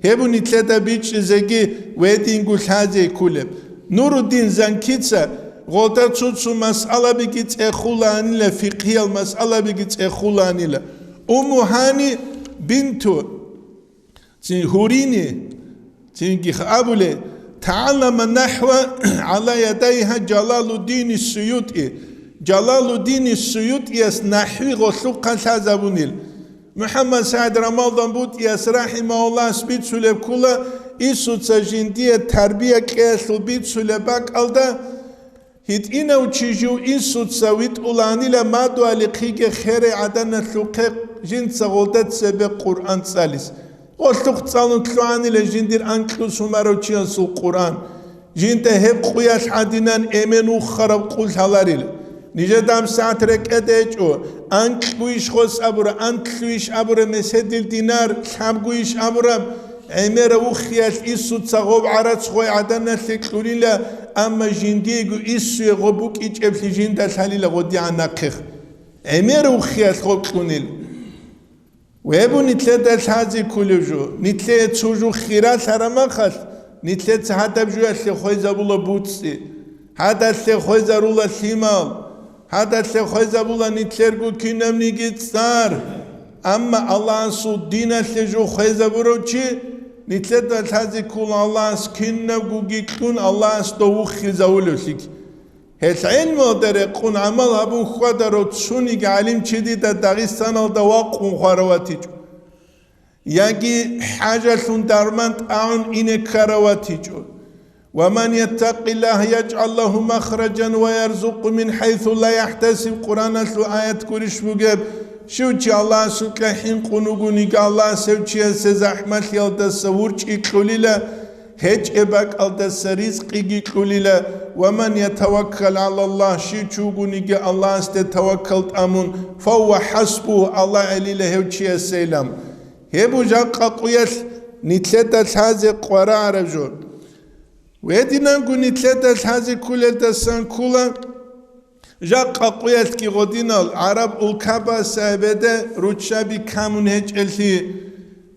Гьеб бу нилъеда бичӀчӀизеги ва гьединго лъазе кколеб. Нуруддин Занкица гъолда цо-цо масъалабиги цӀехулаанила, фикъгьиял масъалабиги цӀехулаанила. Умму Гьани бинту, цин гьурини, цинги абулей, тагӀаллама нахӀва гӀала ядайгьа Жалалуддини СуютӀи. Жалалуддини СуютӀияс нахӀви гъолъухъа лъазабунил. МухӀаммад СагӀид Рамалдан БутӀияс рахӀимагьуллагьас бицулеб ккула, Исуца жиндие тарбия кьеялъул бицулеб бакӀалда, гьитӀинав чи жив Исуца витӀуланила мадугьалихъиги херай гӀаданалъухъе жинца гъолда цебе Къуръан цӀалис. Гъолъухъ цӀалун лъугьанила жиндир анкьго сумарав чиясул Къуръан. Жинда гьеб къуялъ гӀадинан эмен ухараб къул гьаларила. Нижеда гьабсагӀат рекӀеде гьечӀо, анкьгуйищ гъос абура, анлъуйищ абура, меседил динар лъабгуйищ абураб, гӀемерав ухиялъ Исуца гъоб гӀарац гъой гӀаданалъе кьурила, амма жиндиего Исуе гъоб букӀичӀеблъи жинда лъалила гъодигӀан нахъех. ГӀемерав ухиялъ гъоб кьунил. Гьеб бу нилъеда лъазе кколев жо, нилъее цо жо хиралъараб махалъ, нилъеца гьадаб жоялъе хвезабула буцӀцӀи, гьадалъе хвезарула лъимал, гьадалъе хвезабула нилъерго кинабниги цӀар. Амма Аллагьасул диналъе жо хвезабурав чи, нилъеда лъазе ккола Аллагьас кинабгоги кьун Аллагьас дов вухизавулевлъи. Гьел гӀелмуялда рекъон гӀамал гьабун хьвадарав цониги гӀалимчи дида Дагъистаналда вакъун хварав ватичӀо, яги хӀажалъун дарман тӀагӀун ине ккарав ватичӀо. «Ва ман яттакъиллагьа яжгӀал лагьу махражан ва ярзукъгьу мин хӀайсу ла яхӀтасиб» Къуръаналъул аят гурищ бугеб, щив чи Аллагьасукьа хӀинкъун вугониги, Аллагьас гьев чиясе захӀмалъиялдаса вурчӀи кьолила, гьечӀеб бакӀалдаса ризкъиги кьулила, «Ва ман ятаваккал гӀалаллагь», щив чи вугониги Аллагьасде таваккал тӀамун, «фагьува хӀасбугь», Аллагь гӀелила гьев чиясейилан. Гьеб бу жакъа къуялъ нилъеда лъазе къварагӀараб жо. Гьединанго нилъеда лъазе кколелдасан ккола, жакъа къуялъги гъодинал гӀараб улкабасе гьебеде руччаби камун гьечӀеллъи,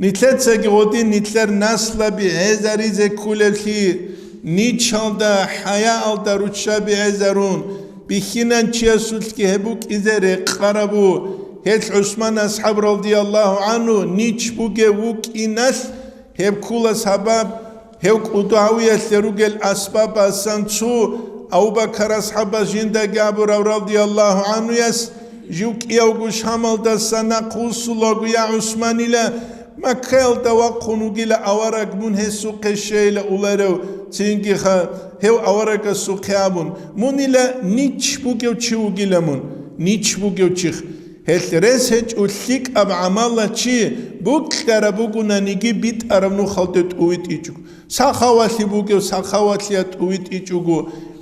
нилъецаги гъодин нилъер наслаби гӀезаризе кколевлъи, ничалда хӀаяалда руччаби гӀезарун, бихьинанчиясулъги гьеб букӀизе рекъарабу, гьелъ ГӀусман асхӀаб радияллагьу гӀанхӀу нич бугев вукӀиналъ, гьеб ккула сабаб, гьев кӀудияв гьавиялъе ругел асбабасан цо, Абу-Бакар асхӀабас жиндаги абурав радияллагьу гӀанхуяс, жив кӀиявго Шамалдаса нахъ вуссулаго: «Я ГӀусманила, Маккаялда вахъун вугила авараг, мун гьесухъе щейила», — уларев, цинги ха-, гьев аварагасухъе абун: «Мунила нич бугев чи вугила мун, нич бугев чих». Гьелъ рес гьечӀо лъикӀаб гӀамалал чи букьараб бугонаниги битӀараб нухалде тӀувитӀичӀого. Сахавалъи бугев сахавалъиялъ тӀувитӀичӀого,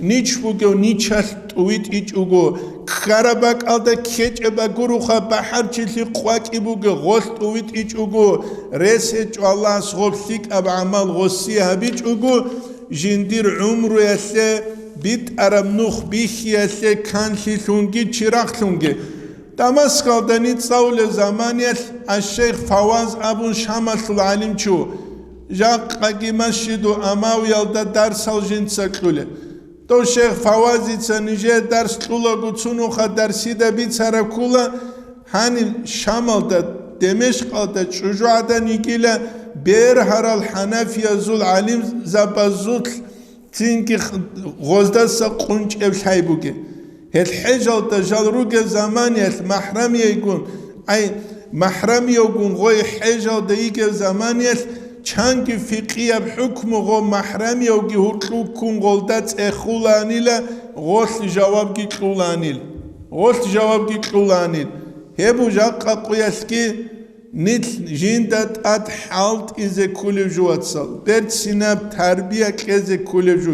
нич бугев ничалъ тӀувитӀичӀого, ккараб бакӀалда ккечӀеб багуруха бахӀарчилъи къвакӀи бугев гъолъ тӀувитӀичӀого, рес гьечӀо Аллагьас гъоб лъикӀаб гӀамал гъосие гьабичӀого, жиндир гӀумруялъе битӀараб нух бихьиялъе канлъилъунги чирахълъунги. Дамаскалда ницӀ цӀалулеб заманиялъ аш-шейх Фаваз абун Шамалъул гӀалимчи вуго, жакъаги Масжиду Амавиялда дарсал жинца кьолеб. Дов шейх Фавазица нижее дарс кьолаго цо нухалъ дарсида бицараб ккола, гьаниб Шамалда, Демешкъалда чӀужугӀадан йигила бергьарал хӀанафиязул гӀалимзабазулъ цинги х-, гъоздаса къунчӀеб лъай бугеб. Гьел хӀежалда жал ругеб заманиялъ махӀрамиягун, ай, махӀрамиявгун гъой хӀежалда йигеб заманиялъ чанги фикъияб хӀукму гъо махӀрамиявги гьуркьу ккун гъолда цӀехуланила, гъолъ жавабги кьуланил. Гъолъ жавабги кьуланил. Гьеб жакъа къуялъги Нилъ жинда тӀад хӀалтӀизе кколев жо, вацал, берцинаб тарбия кьезе кколев жо.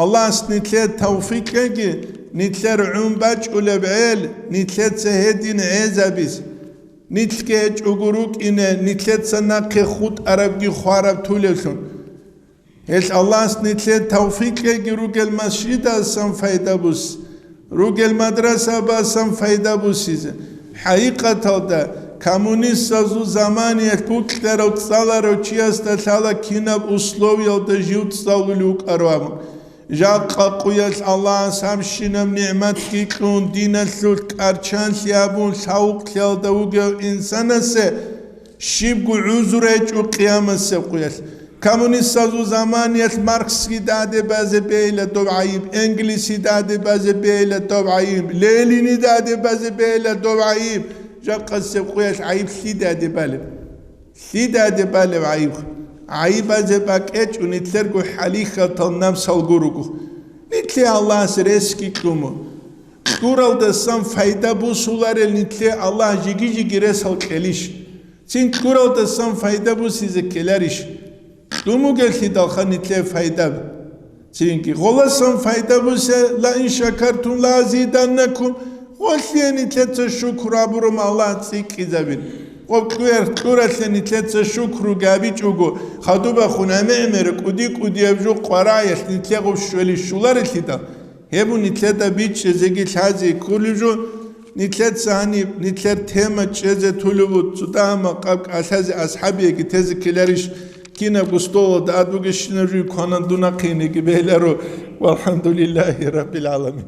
Аллагьас нилъее тавфикъ кьеги, нилъер гӀун бачӀулеб гӀел, нилъеца гьедин гӀезабиз. Нилъги гьечӀого рукӀине, нилъеца нахъе хутӀарабги хвараб тулевлъун. Гьелъ Аллагьас нилъее тавфикъ кьеги ругел масжидасан пайда бус-, ругел мадрасабасан пайда бусизе. ХӀакъикъаталда, коммунистазул заманиялъ букьарав цӀаларав чиясда лъала кинаб условиялда жив цӀалулев вукӀарав абун. Жакъа къуялъ Аллагьас гьабщинаб нигӀматги кьун, диналъулъ кӀарчанлъи абун лъавукълъиялда вугев инсанасе щибго гӀузру гьечӀо къиямасеб къуялъ. Коммунистазул заманиялъ Марксги даде базе бейла доб гӀайиб, Энгелиси даде базе бейла доб гӀайиб, Ленини даде базе бейла доб гӀайиб. Жакъасеб къуялъ гӀайиб лъидаде балеб? Лъидаде балеб гӀайиб? ГӀайибазе бакӀечӀо нилъерго хӀалихьатал намсалго руго. Нилъее Аллагьас ресги кьумо. Кьуралдасан пайда бусуларел нилъее Аллагь жиги-жиги ресал кьелищ? Цин кьуралдасан пайда бусизе ккеларищ? Кьумугеллъидалха нилъее пайда. Цинги гъоласан пайда бусе, «Ла ин шакартум ла азиданнакум», гъолъие нилъеца шукру абурум Аллагь цӀикӀкӀизабин. Гъоб кьуяр кьуралъе нилъеца шукруги абичӀого, хадубахун гӀемер-гӀемер кӀуди-кӀудияб жо къвараялъ нилъее гъоб щвели щуларелъидал, гьеб нилъеда бичӀчӀизеги лъазе кколеб жо, нилъеца гьаниб, нилъер тема чӀезе тулеб буго, цо дагьа макъаб кӀалъазе асхӀабиеги тезе ккеларищ, кинабго столалда ад бугещинаб жуй кванан дун ахъинеги бегьиларо. ВалхӀамдулиллагьи раббил гӀаламин.